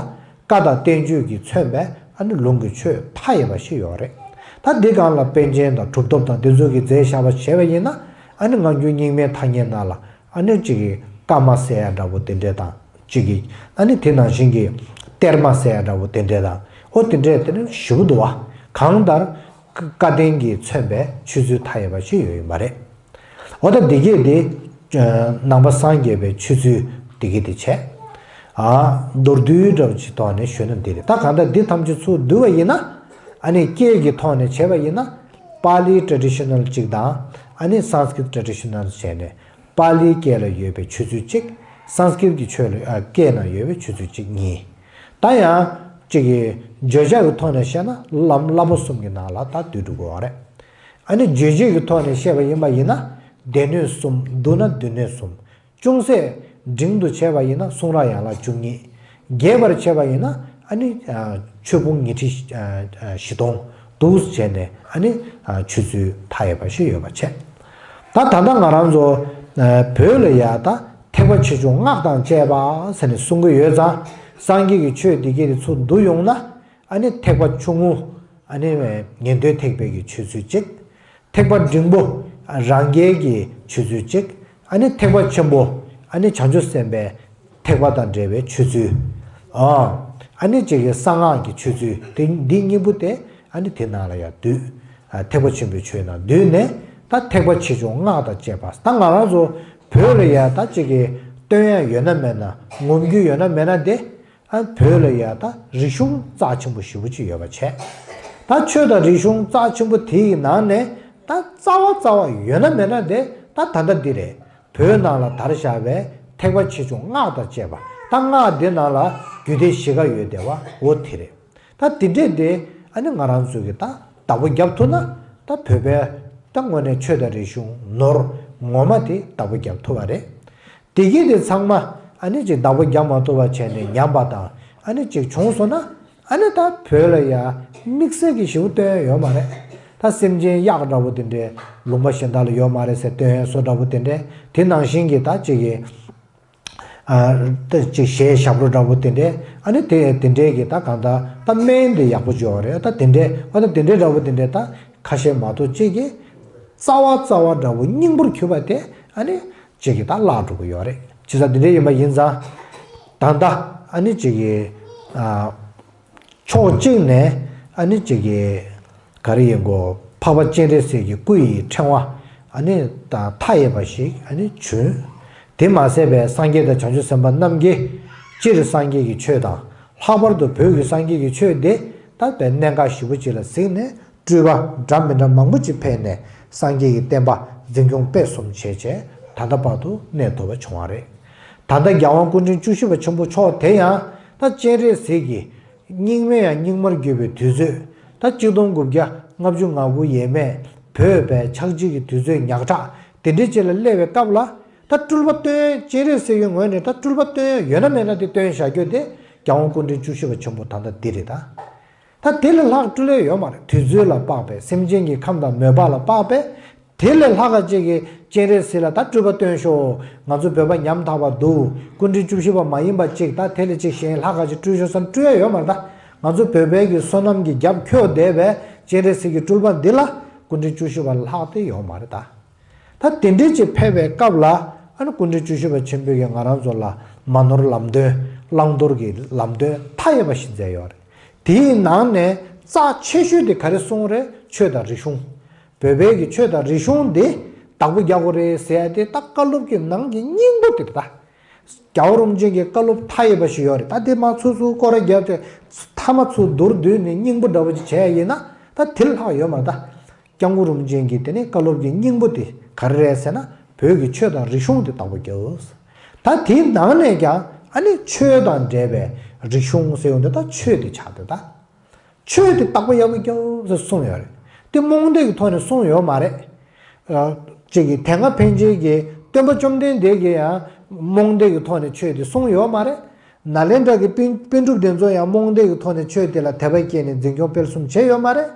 བཀའ་དང་བསྟན་བཅོས་ཀྱིས་མཚོན་པའི་ཨ་ནི་ལུང་གི་ཆོས་མཐའ་ཡས་པ་ཞིག་ཡོད་རེད། ད་འདི་སྒང་ལ་པཎ་ཆེན་དང་གྲུབ་ཐོབ་དང་འདི་ཚོ་གིས་མཛད་བཞག་པ་བྱས་པ་ཡིན་ན། ཨ་ནི་སྔ་འགྱུར་རྙིང་མའི་ཐ་སྙད་ནང་ལ་ཨ་ནི་གཅིག་གིས་བཀའ་མ་ཟེར་ཡ་འདྲ་པོ་དེ་འདྲས་དང་། གཅིག་གིས་ཨ་ནི་དེ་ནང་བཞིན་གྱི་གཏེར་མ་ཟེར་ཡ་འདྲ་པོ་དེ་འདྲས་དང་། ཨོ་དེ་འདྲས་དེ་ནི་ཞེ་པོ་འདུག་བ། གང་ལྟར་ བཀའ་བསྟན་གྱིས་མཚོན་པའི་ཆོས་ཚུལ་མཐའ་ཡས་པ་ཞིག་ཡོད་ཡིན་པ་རེད། འོ་ད་འདི་གས་དེ་ནང་པ་སངས་རྒྱས་པའི་ཆོས་ཚུལ་འདི་གས་དེ་བྱས། ཨ་མདོར་བསྡུས་འདྲ་བོ་ཅིག་ཐོག་ནས་ཞུས་ན་འདི་རེད། ད་གང་ལྟར་འདི་ཐམས་ཅད་ཚུར་བསྡུ་བ་ཡིན་ན། ཨ་ནི་སྐད་ཀྱི་ཐོག་ནས་བྱས་པ་ཡིན་ན། པཱ་ལི་ཊེ་ཌི་ཤི་ནལ་གཅིག་དང་། ཨ་ནི་སཾ་སྐྲྀ་ཊ་ཊེ་ཌི་ཤི་ནལ་བྱས་ནས། པཱ་ལིའི་སྐད་ལ་ཡོད་པའི་ཆོས་ཚུལ་གཅིག་སཾ་སྐྲྀ་ཏ་གི་ཆོས་ལ་ཨ་སྐད་ནང་ཡོད་པའི་ཆོས་ཚུལ་གཅིག་གཉིས། ད་ཡང་གཅིག་གི་བརྗོད་བྱ་གི་ཐོག་ནས་བཤད་ན་ལམ་བསླབ་པ་གསུམ་གྱི་ནང་ལ་ད་བསྡུས་འགྲོ་དགོས་པ་རེད། ཨ་ནི་རྗོད་བྱེད་ཀྱི་ཐོག་ནས་བཤད་པ་ཡིན་པ་ཡིན་ན། སྡེ་སྣོད་གསུམ། བསྡུ་ན་སྡེ་སྣོད་གསུམ། ཅུང་ཟད་འབྲིང་དུ་བྱས་པ་ཡིན་ན་གསུང་རབ་ཡན་ལག་བཅུ་གཉིས། རྒྱས་པར་བྱས་པ་ཡིན་ན་ཨ་ནི་ཆོས་ཕུང་ཉི་ཁྲི་བཞི་སྟོང་འདུག་བྱས་ནས་ཨ་ནི་ཆོས་ཚུལ་མཐའ་ཡས་པ་ཞིག་ཡོད་པ་བྱས། ད་ད་ལྟ་ང་རང་ཚོ་བོད་ལ་ཡ་ད་ཐེག་པ་ཆེ་ཆུང་སྔགས་དང་བཅས་པ་ཟེར་ནས་གསུང་གི་ཡོད་ཙང་། སངས་རྒྱས་ཀྱི་ཆོས་འདི་གས་དེ་ཚུར་བསྡུ་ཡོང་ན། ཨ་ནི་ཐེག་པ་ཆུང་ངུ། ཨ་ནི་ཉན་ཐོས་ཐེག་པའི་གི་ཆོས་ཚུལ་གཅིག་ཐེག་པ་འབྲིང་པོ། རང་རྒྱལ་གྱི་ཆོས་ཚུལ་གཅིག་ཨ་ནི་ཐེག་པ་ཆེན་པོ། ཨ་ནི་བྱང་ཆུབ་སེམས་དཔའི་ཐེག་པ་དང་འབྲེལ་བའི་ཆོས་ཚུལ། ཨ་ཨ་ནི་གཅིག་གི་གསང་སྔགས་ཀྱི་ཆོས་ཚུལ་དེ་འདི་གཉིས་པོ་དེ་ཨ་ནི་དེ་ནང་ལ་ཡང་འདུས། ཨ་ཐེག་པ་ཆེན་པོའི་ཆོས་ནང་འདུས་ནས། ད་ཐེག་པ་ཆེ་ཆུང་སྔགས་དང་བཅས་པ། ད་ང་རང་ཚོ་བོད་ལ་ཡ་ད་གཅིག་གི་སྟོན་ཡ་ཡོད་ན་མེད་ན། ངོམ་རྒྱུ་ཡོད་ན་མེད་ན་དེ། ཨ་བོད་ལ་ཡ་ད་རིག་གཞུང་རྩ་ཆེན་པོ་ཞེ་པོ་ཅིག་ཡོད་པ་བྱས། ད་ཆོས་དང་རིག་གཞུང་རྩ་ཆེན་པོ་དེ་ཡི་ནང་ནས་ད་རྩ་བ་རྩ་བ་ཡོད་ན་མེད་ན་དེ་ད་ད་ལྟ་འདི་རེད། བོད་ནང་ལ་དར་བཞག་པའི་ཐེག་པ་ཆེ་ཆུང་སྔགས་དང་བཅས་པ། ད་སྔགས་འདི་ནང་ལ་རྒྱུད་སྡེ་བཞི་ཀ་ཡོད་བསྡད་པ་འོ་དེ་རེད། ད་དེ་འདྲས་དེ་ཨ་ནི་ང་རང་ཚོ་གི་ད་བདག་པོ་རྒྱབ་ཐུབ་ན། ད་བོད་པའི་ད་དངོས་གནས་ཆོས་དང་རིག་གཞུང་ནོར་ངོ་མ་དེ་བདག་པོ་རྒྱབ་ཐུབ་པ་རེད། དེ་གི་དེ་ཚང་མ་ཨ་ནི་ཅིག་བདག་པོ་རྒྱབ་མ་ཐུབ་པ་བྱས་ནས་ཉམས་པ་དང་ཨ་ནི་ཅིག་བྱུང་སོང་ན། ཨ་ནི་ད་བོད་ལ་ཡ་དམིགས་བསལ་གྱི་ཞེ་པོ་སྟོན་ཡ་ཡོད་མ་རེད། ད་སེམས་ཅན་གཡག་འདྲ་པོ་དེ་འདྲའི་ལུང་པ་གཞན་དག་ལ་ཡོད་མ་རེད་ཟེར་སྟོན་ཡ་བཟོ་འདྲ་པོ་དེ་འདྲའི། དེ་ནང་བཞིན་གྱི་ད་ཅིག་གི་ཨ་ད་ཅིག་གཞས་ཞབས་བྲོ་འདྲ་པོ་དེ་འདྲའི། ཨ་ནི་དེ་དེ་འདྲའི་གི་ད་གང་ད་ད་སྨན་དེ་ཡག་པོ་བྱོས་པ་རེད། ད་དེ་འདྲའི་ཨ་ད་དེ་འདྲའི་འདྲ་པོ་དེ་འདྲའི་ད་ཁ་ཤས་མ་གཏོགས་ཅིག་གི་རྩ་བ་རྩ་བ་འདྲ་པོ་སྙིང་པོར་གྱུར་པ་དེ་ཨ་ནི་ཅིག་གི་ད་བརླག་འགྲོ་གི་ཡོད་རེད། བྱས་ཙང་དེ་འདྲ་ཡིན་པ་ཡིན་ཙང་། ད་ལྟ་ཨ་ནི་ཅིག་གི་ཨ་ཕྱོགས་གཅིག་ནས་ཨ་ནི་ཅིག་གི་ག་རེ་ཡིན་གོ། འཕགས་པ་སྤྱན་རས་གཟིགས་ཀྱི་སྐུ་ཡི་ཕྲེང་བ་ཨ་ནི་ད་མཐའ་ཡས་པ་ཞིག་ཨ་ནི་བྱོན། དེ་མ་ཟད་པའི་སངས་རྒྱས་དང་བྱང་ཆུབ་སེམས་དཔའ་རྣམས་ཀྱིས་སྤྱིར་སངས་རྒྱས་ཀྱི་ཆོས་དང་། ལྷག་པར་དུ་བོད་ཀྱི་སངས་རྒྱས་ཀྱི་ཆོས་དེ་ད་དཔེ་གནད་འགག་ཞེ་པོ་ཅིག་ལ་གཟིགས་ནས། སྤྲུལ་པ་འདྲ་མི་འདྲ་མང་པོ་ཅིག་ཕེབས་ནས་སངས་རྒྱས་ཀྱི་བསྟན་པ་འཛིན་སྐྱོང་སྤེལ་གསུམ་བྱས་བྱས་ད་ལྟ་བར་དུ་གནས་ཐུབ་པ་བྱུང་བ་རེད། ད་ལྟ་རྒྱལ་དབང་སྐུ་ཕྲེང་བཅུ་བཞི་པ་ཆེན་པོ་མཆོག་དེ་ཡང་ད་སྤྱན་རས་གཟིགས་ཀྱི་སྙིགས་མའི་ཡང་སྙིགས་མར་གྱུར་པའི་དུས་ཚོད། ད་གཅིག་སྟོང་དགུ་བརྒྱ་ལྔ་བཅུ་ང་དགུ་ཡས་མས་བོད་པའི་ཆགས་འཇིག་གི་དུས་ཚོད་ཉག་ཕྲ་དེ་འདྲའི་ཅིག་ལ་སླེབས་པའི་སྐབས་ལ། ད་སྤྲུལ་པ་སྟོན། སྤྱན་རས་གཟིགས་ཀྱི་ངོས་ནས་ད་སྤྲུལ་པ་སྟོན་ཡ་ཡོད་ན་མེད་ན་དེ་སྟོན་བཞག་རྒྱུ་དེ་རྒྱལ་དབང་སྐུ་ཕྲེང་བཅུ་བཞི་པ་ཆེན་པོ་ད་ལྟ་འདི་རེད་ད། ད་དེ་ལས་ལྷག་སྤྲུལ་ཡ་ཡོད་མ་རེད། དུས་ཚོད་ལ་དཔག་པའི་སེམས་ཅན་གྱི་ཁམས་དང་མོས་པ་ལ་དཔག་པའི་དེ་ལས་ལྷག་ག་ཅིག་གི་སྤྱན་རས་གཟིགས་ལ་ད་སྤྲུལ་པ་སྟོན་ཤོག་ང་ཚོ་བོད་པ་ཉམ་ཐག་པ་འདུག་སྐུ་ཕྲེང་བཅུ་བཞི་པ་མ་ཡིན་པ་ཅིག་ད་དེ་ལས་ཅིག་གཞན་ལྷག་ག་ཅིག་སྤྲུལ་ཤོག་བསམ་སྤྲུལ་ཡ་ཡོད་མ་རེད་ད། ང་ཚོ་བོད་པའི་གི་བསོད་ནམས་ཀྱི་རྒྱབ་འཁྱོག་བསྡད་པའི་སྤྱན་རས་གཟིགས་ཀྱི་སྤྲུལ་པ་འདི་ལ་སྐུ་ཕྲེང་བཅུ་བཞི་པ་ལྷག་དེ་ཡོད་མ་རེད་ད། ད་དེ་འདྲའི་ཅིག་ཕེབས་པའི་སྐབས་ལ་ཨ་ནི་སྐུ་ཕྲེང་བཅུ་བཞི་པ་ཆེན་པོས་ཀྱིས་ང་རང་ཚོ་ལ་མ་ནོར་ལམ་སྟོན་བླང་དོར་གྱི་ལམ་སྟོན་མཐའ་ཡས་པ་ཞིག་མཛད་ཡོད་རེད། དེའི་ནང་ནས་རྩ་ཆེ་ཤོས་དེ་ག་རེ་གསུངས་རེད། ཆོས་དང་རིག་གཞུང་། བོད་པའི་གི་ཆོས་དང་རིག་གཞུང་འདི་བདག་པོ་རྒྱག་དགོས་རེད་ཟེར་ཡ་དེ་ད་བཀའ་སློབ་ཀྱི་ནང་གི་སྙིང་པོ་དེ་རེད་ད། རྒྱལ་བ་རིན་པོ་ཆེ་གི་བཀའ་སློབ་མཐའ་ཡས་པ་ཞིག་ཡོད་རེད། ད་དེ་མ་ཚུར་ཚུར་སྐོར་ར་བརྒྱབ་སྟེ་མཐའ་མ་ཚུར་མདོར་བསྡུས་ནས་སྙིང་པོ་འདྲ་པོ་ཅིག་བྱས་ཡ་ཡིན་ན་ད་དེ་ལྷག་ཡོད་མ་རེད་ད། སྐྱབས་མགོན་རིན་པོ་ཆེ་གིས་དེ་ནས་བཀའ་སློབ་ཀྱི་སྙིང་པོ་དེ་ག་རེ་རེད་ཟེར་ན། བོད་ཀྱི་ཆོས་དང་རིག་གཞུང་དེ་བདག་པོ་རྒྱབ། ད་དེའི་ནང་ནས་ཀྱང་ཨ་ནི་ཆོས་དང་འབྲེལ་བའི་རིག་གཞུང་ཟེར་ཡོང་དུས་ད་ཆོས་དེ་ཆགས་འདུག་ད་ཆོས་དེ་བདག་པོ་ཡག་པོ་རྒྱབ་ཟེར་གསུངས་ཡོད་རེད། དེ་རྨོངས་དད་ཀྱི་ཐོག་ནས་གསུངས་ཡོད་མ་རེད། ཨ་ཅིག་གིས་དེ་སྔ་ཕན་ཆད་ཀྱི་སྟོན་པ་བཅོམ་ལྡན་འདས་ཀྱིས་ཡང་རྨོངས་དད་ཀྱི་ཐོག་ནས་ཆོས་དེ་གསུངས་ཡོད་མ་རེད། ནཱ་ལེནྡྲ་གི་པཎ་པཎ་གྲུབ་དེ་ཚོ་ཡང་རྨོངས་དད་ཀྱི་ཐོག་ནས་ཆོས་དེ་ལ་དད་པ་སྐྱེས་ནས་འཛིན་སྐྱོང་སྤེལ་གསུམ་བྱས་ཡོད་མ་རེད།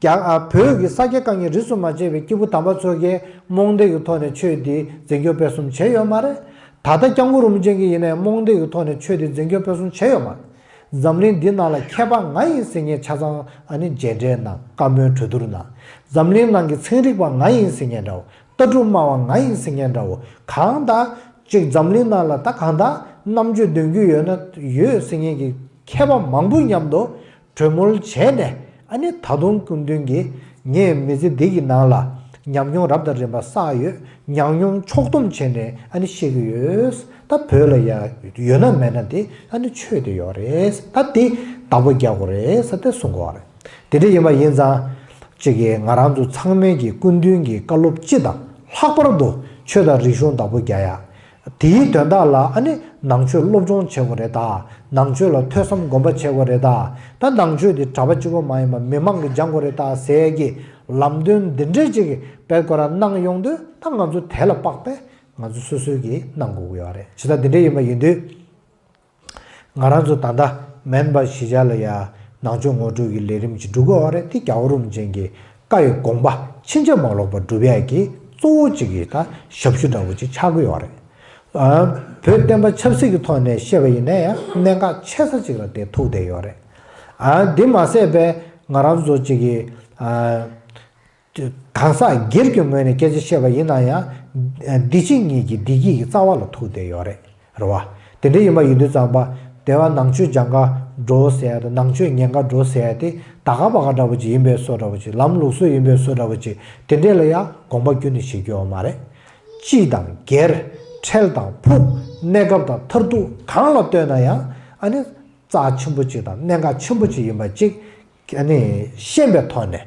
རྒྱ་ཨ་བོད་ཀྱི་ས་སྐྱ་དཀའ་ངལ་རིས་སུ་མ་ཆད་པའི་སྐྱེས་བུ་དམ་པ་ཚོ་གིས་རྨོངས་དད་ཀྱི་ཐོག་ནས་ཆོས་འདི་འཛིན་སྐྱོང་སྤེལ་གསུམ་བྱས་ཡོད་མ་རེད། ད་ལྟ་སྐྱབས་མགོན་རིན་པོ་ཆེ་གིས་ཡིན་ནའི་རྨོངས་དད་ཀྱི་ཐོག་ནས་ཆོས་འདི་འཛིན་སྐྱོང་སྤེལ་གསུམ་བྱས་ཡོད་མ་རེད། འཛམ་གླིང་འདི་ནང་ལ་མཁས་པ་ང་ཡིན་ཟེར་མཁན་ཆ་ཚང་ཨ་ནི་མཇལ་འཕྲད་གནང་། བཀའ་མོལ་གྲོས་བསྡུར་གནང་། འཛམ་གླིང་ནང་གི་ཚན་རིག་པ་ང་ཡིན་ཟེར་མཁན་འདྲ་བོ། ལྟ་གྲུབ་སྨྲ་བ་ང་ཡིན་ཟེར་མཁན་འདྲ་བོ། གང་ལྟར་ཅིག་འཛམ་གླིང་ནང་ལ་ད་གང་ལྟར་རྣམ་དཔྱོད་འདོན་རྒྱུ་ཡོད་ན་ཡོད་ཟེར་མཁན་གྱི་མཁས་པ་མང་པོའི་མཉམ་དུ་གྲོས་མོལ་བྱས་ནས། ཨ་ནི་ད་དུང་སྐུ་མདུན་གྱིས་ ངས་མི་ཚེ་འདི་གི་ནང་ལ་ཉམས་མྱོང་རབ་དང་རིམ་པ་བསགས་ཡོད། ཉམས་མྱོང་ཕྱོགས་བསྡོམས་བྱས་ནས་ཨ་ནི་བཤད་ཀྱི་ཡོད། ད་བོད་ལ་ཡ་ཡོད་ན་མེད་ན་དེ་ཨ་ནི་ཆོས་དེ་ཡོད་རེད། ད་དེ་བདག་པོ་རྒྱག་དགོས་རེད་ཟེར་ཏེ་གསུང་གི་ཡོད་རེད། དེ་འདྲ་ཡིན་པ་ཡིན་ཙང་། གཅིག་གིས་ང་རང་ཚོ་ཚང་མས་ཀྱི་སྐུ་མདུན་གྱི་བཀའ་སློབ་སྤྱི་དང་ལྷག་པར་དུ་ཆོས་དང་རིག་གཞུང་བདག་པོ་རྒྱག་ཡ། དེའི་དོན་དག་ལ་ཨ་ནི་ནང་ཆོས་སློབ་སྦྱོང་བྱེད་དགོས་རེད་ད། ནང་ཆོས་ལ་ཐོས་བསམ་སྒོམ་པ་བྱེད་དགོས་རེད་ད། ད་ནང་ཆོས་དེ་གྲྭ་པ་གཅིག་པོ་མ་ཡིན་པར་མི་མང་གིས་སྦྱང་དགོས་རེད་ད་ཟེར་གྱི་ལམ་སྟོན་འདི་འདྲས་ཅིག་དཔལ་ཁོ་རང་གནང་ཡོང་དུས། ད་ང་ཚོ་དེ་ལ་དཔག་པས་ང་ཚོ་སོ་སོས་ཀྱིས་གནང་དགོས་ཀྱི་ཡོད་རེད། ཇི་ལྟར་འདི་འདྲས་ཡིན་པ་ཡིན་དུས། ང་རང་ཚོ་ད་ལྟ་སྨན་པ་གཞིས་ཆགས་ལ་ཡ་ནང་ཆོས་ངོ་སྤྲོད་ཀྱི་ལས་རིམ་ཅིག་སྒྲུབ་ཀྱི་ཡོད་རེད། དེ་རྒྱལ་བ་རིན་པོ་ཆེ་གི་བཀའ་ཡི་དགོངས་པ་ཕྱིན་ཅི་མ་ལོག་པ་སྒྲུབ་ཡ་གི་གཙོ་བོ་གཅིག་གི་ད་ཞབས་ཞུ་འདྲ་བོ་ཅིག་ཆགས་ཀྱི་ཡོད་རེད། ཨ། བོད་བསྟན་པ་ཆབ་སྲིད་ཀྱི་ཐོག་ནས་བཤད་པ་ཡིན་ན་ཡང་གནད་འགག་ཆེ་ས་ཅིག་ལ་དེ་ཐུག་བསྡད་ཡོད་རེད། ཨ། འདི་མ་ཟད་པའི་ང་རང་ཚོ་གཅིག་གི་ཨ། གང་ཟག་སྒེར་གྱི་ངོས་ནས་སྐད་ཆ་བཤད་པ་ཡིན་ན་ཡང་། བདེ་སྐྱིད་གཉིས་ཀྱི་བདེ་སྐྱིད་ཀྱི་རྩ་བ་ལ་ཐུག་བསྡད་ཡོད་རེད། རེད་བ། དེ་འདྲ་ཡིན་པ་ཡིན་དུས་ཙམ་པ། དེ་བ་ནང་ཆོས་སྦྱང་ག་འགྲོ་ཟེར་ཡ་དང་ནང་ཆོས་ཉན་ག་འགྲོ་ཟེར་ཡ་དེ་ད་ག་པ་ག་འདྲ་བོ་ཅིག་ཡིན་པའི་བཟོ་འདྲ་བོ་ཅིག་ལམ་ལུགས་སྲོལ་ཡིན་པའི་བཟོ་འདྲ་བོ་ཅིག་དེ་འདྲས་ལ་ཡང་དགོངས་པ་ཁྱོན་ནས་བཞེས་རྒྱུ་ཡོད་མ་རེད། སྐྱིད་དང་སྒེར། ཁྲེལ་དང་ཕུགས། གནས་སྐབས་དང་མཐར་ཐུག་གང་ལ་ལྟོས་ན་ཡང་ཨ་ནི་རྩ་ཆེན་པོ་ཅིག་དང་གནད་འགག་ཆེན་པོ་ཅིག་ཡིན་པ་ཅིག་ཨ་ནི་ཤེས་པའི་ཐོག་ནས།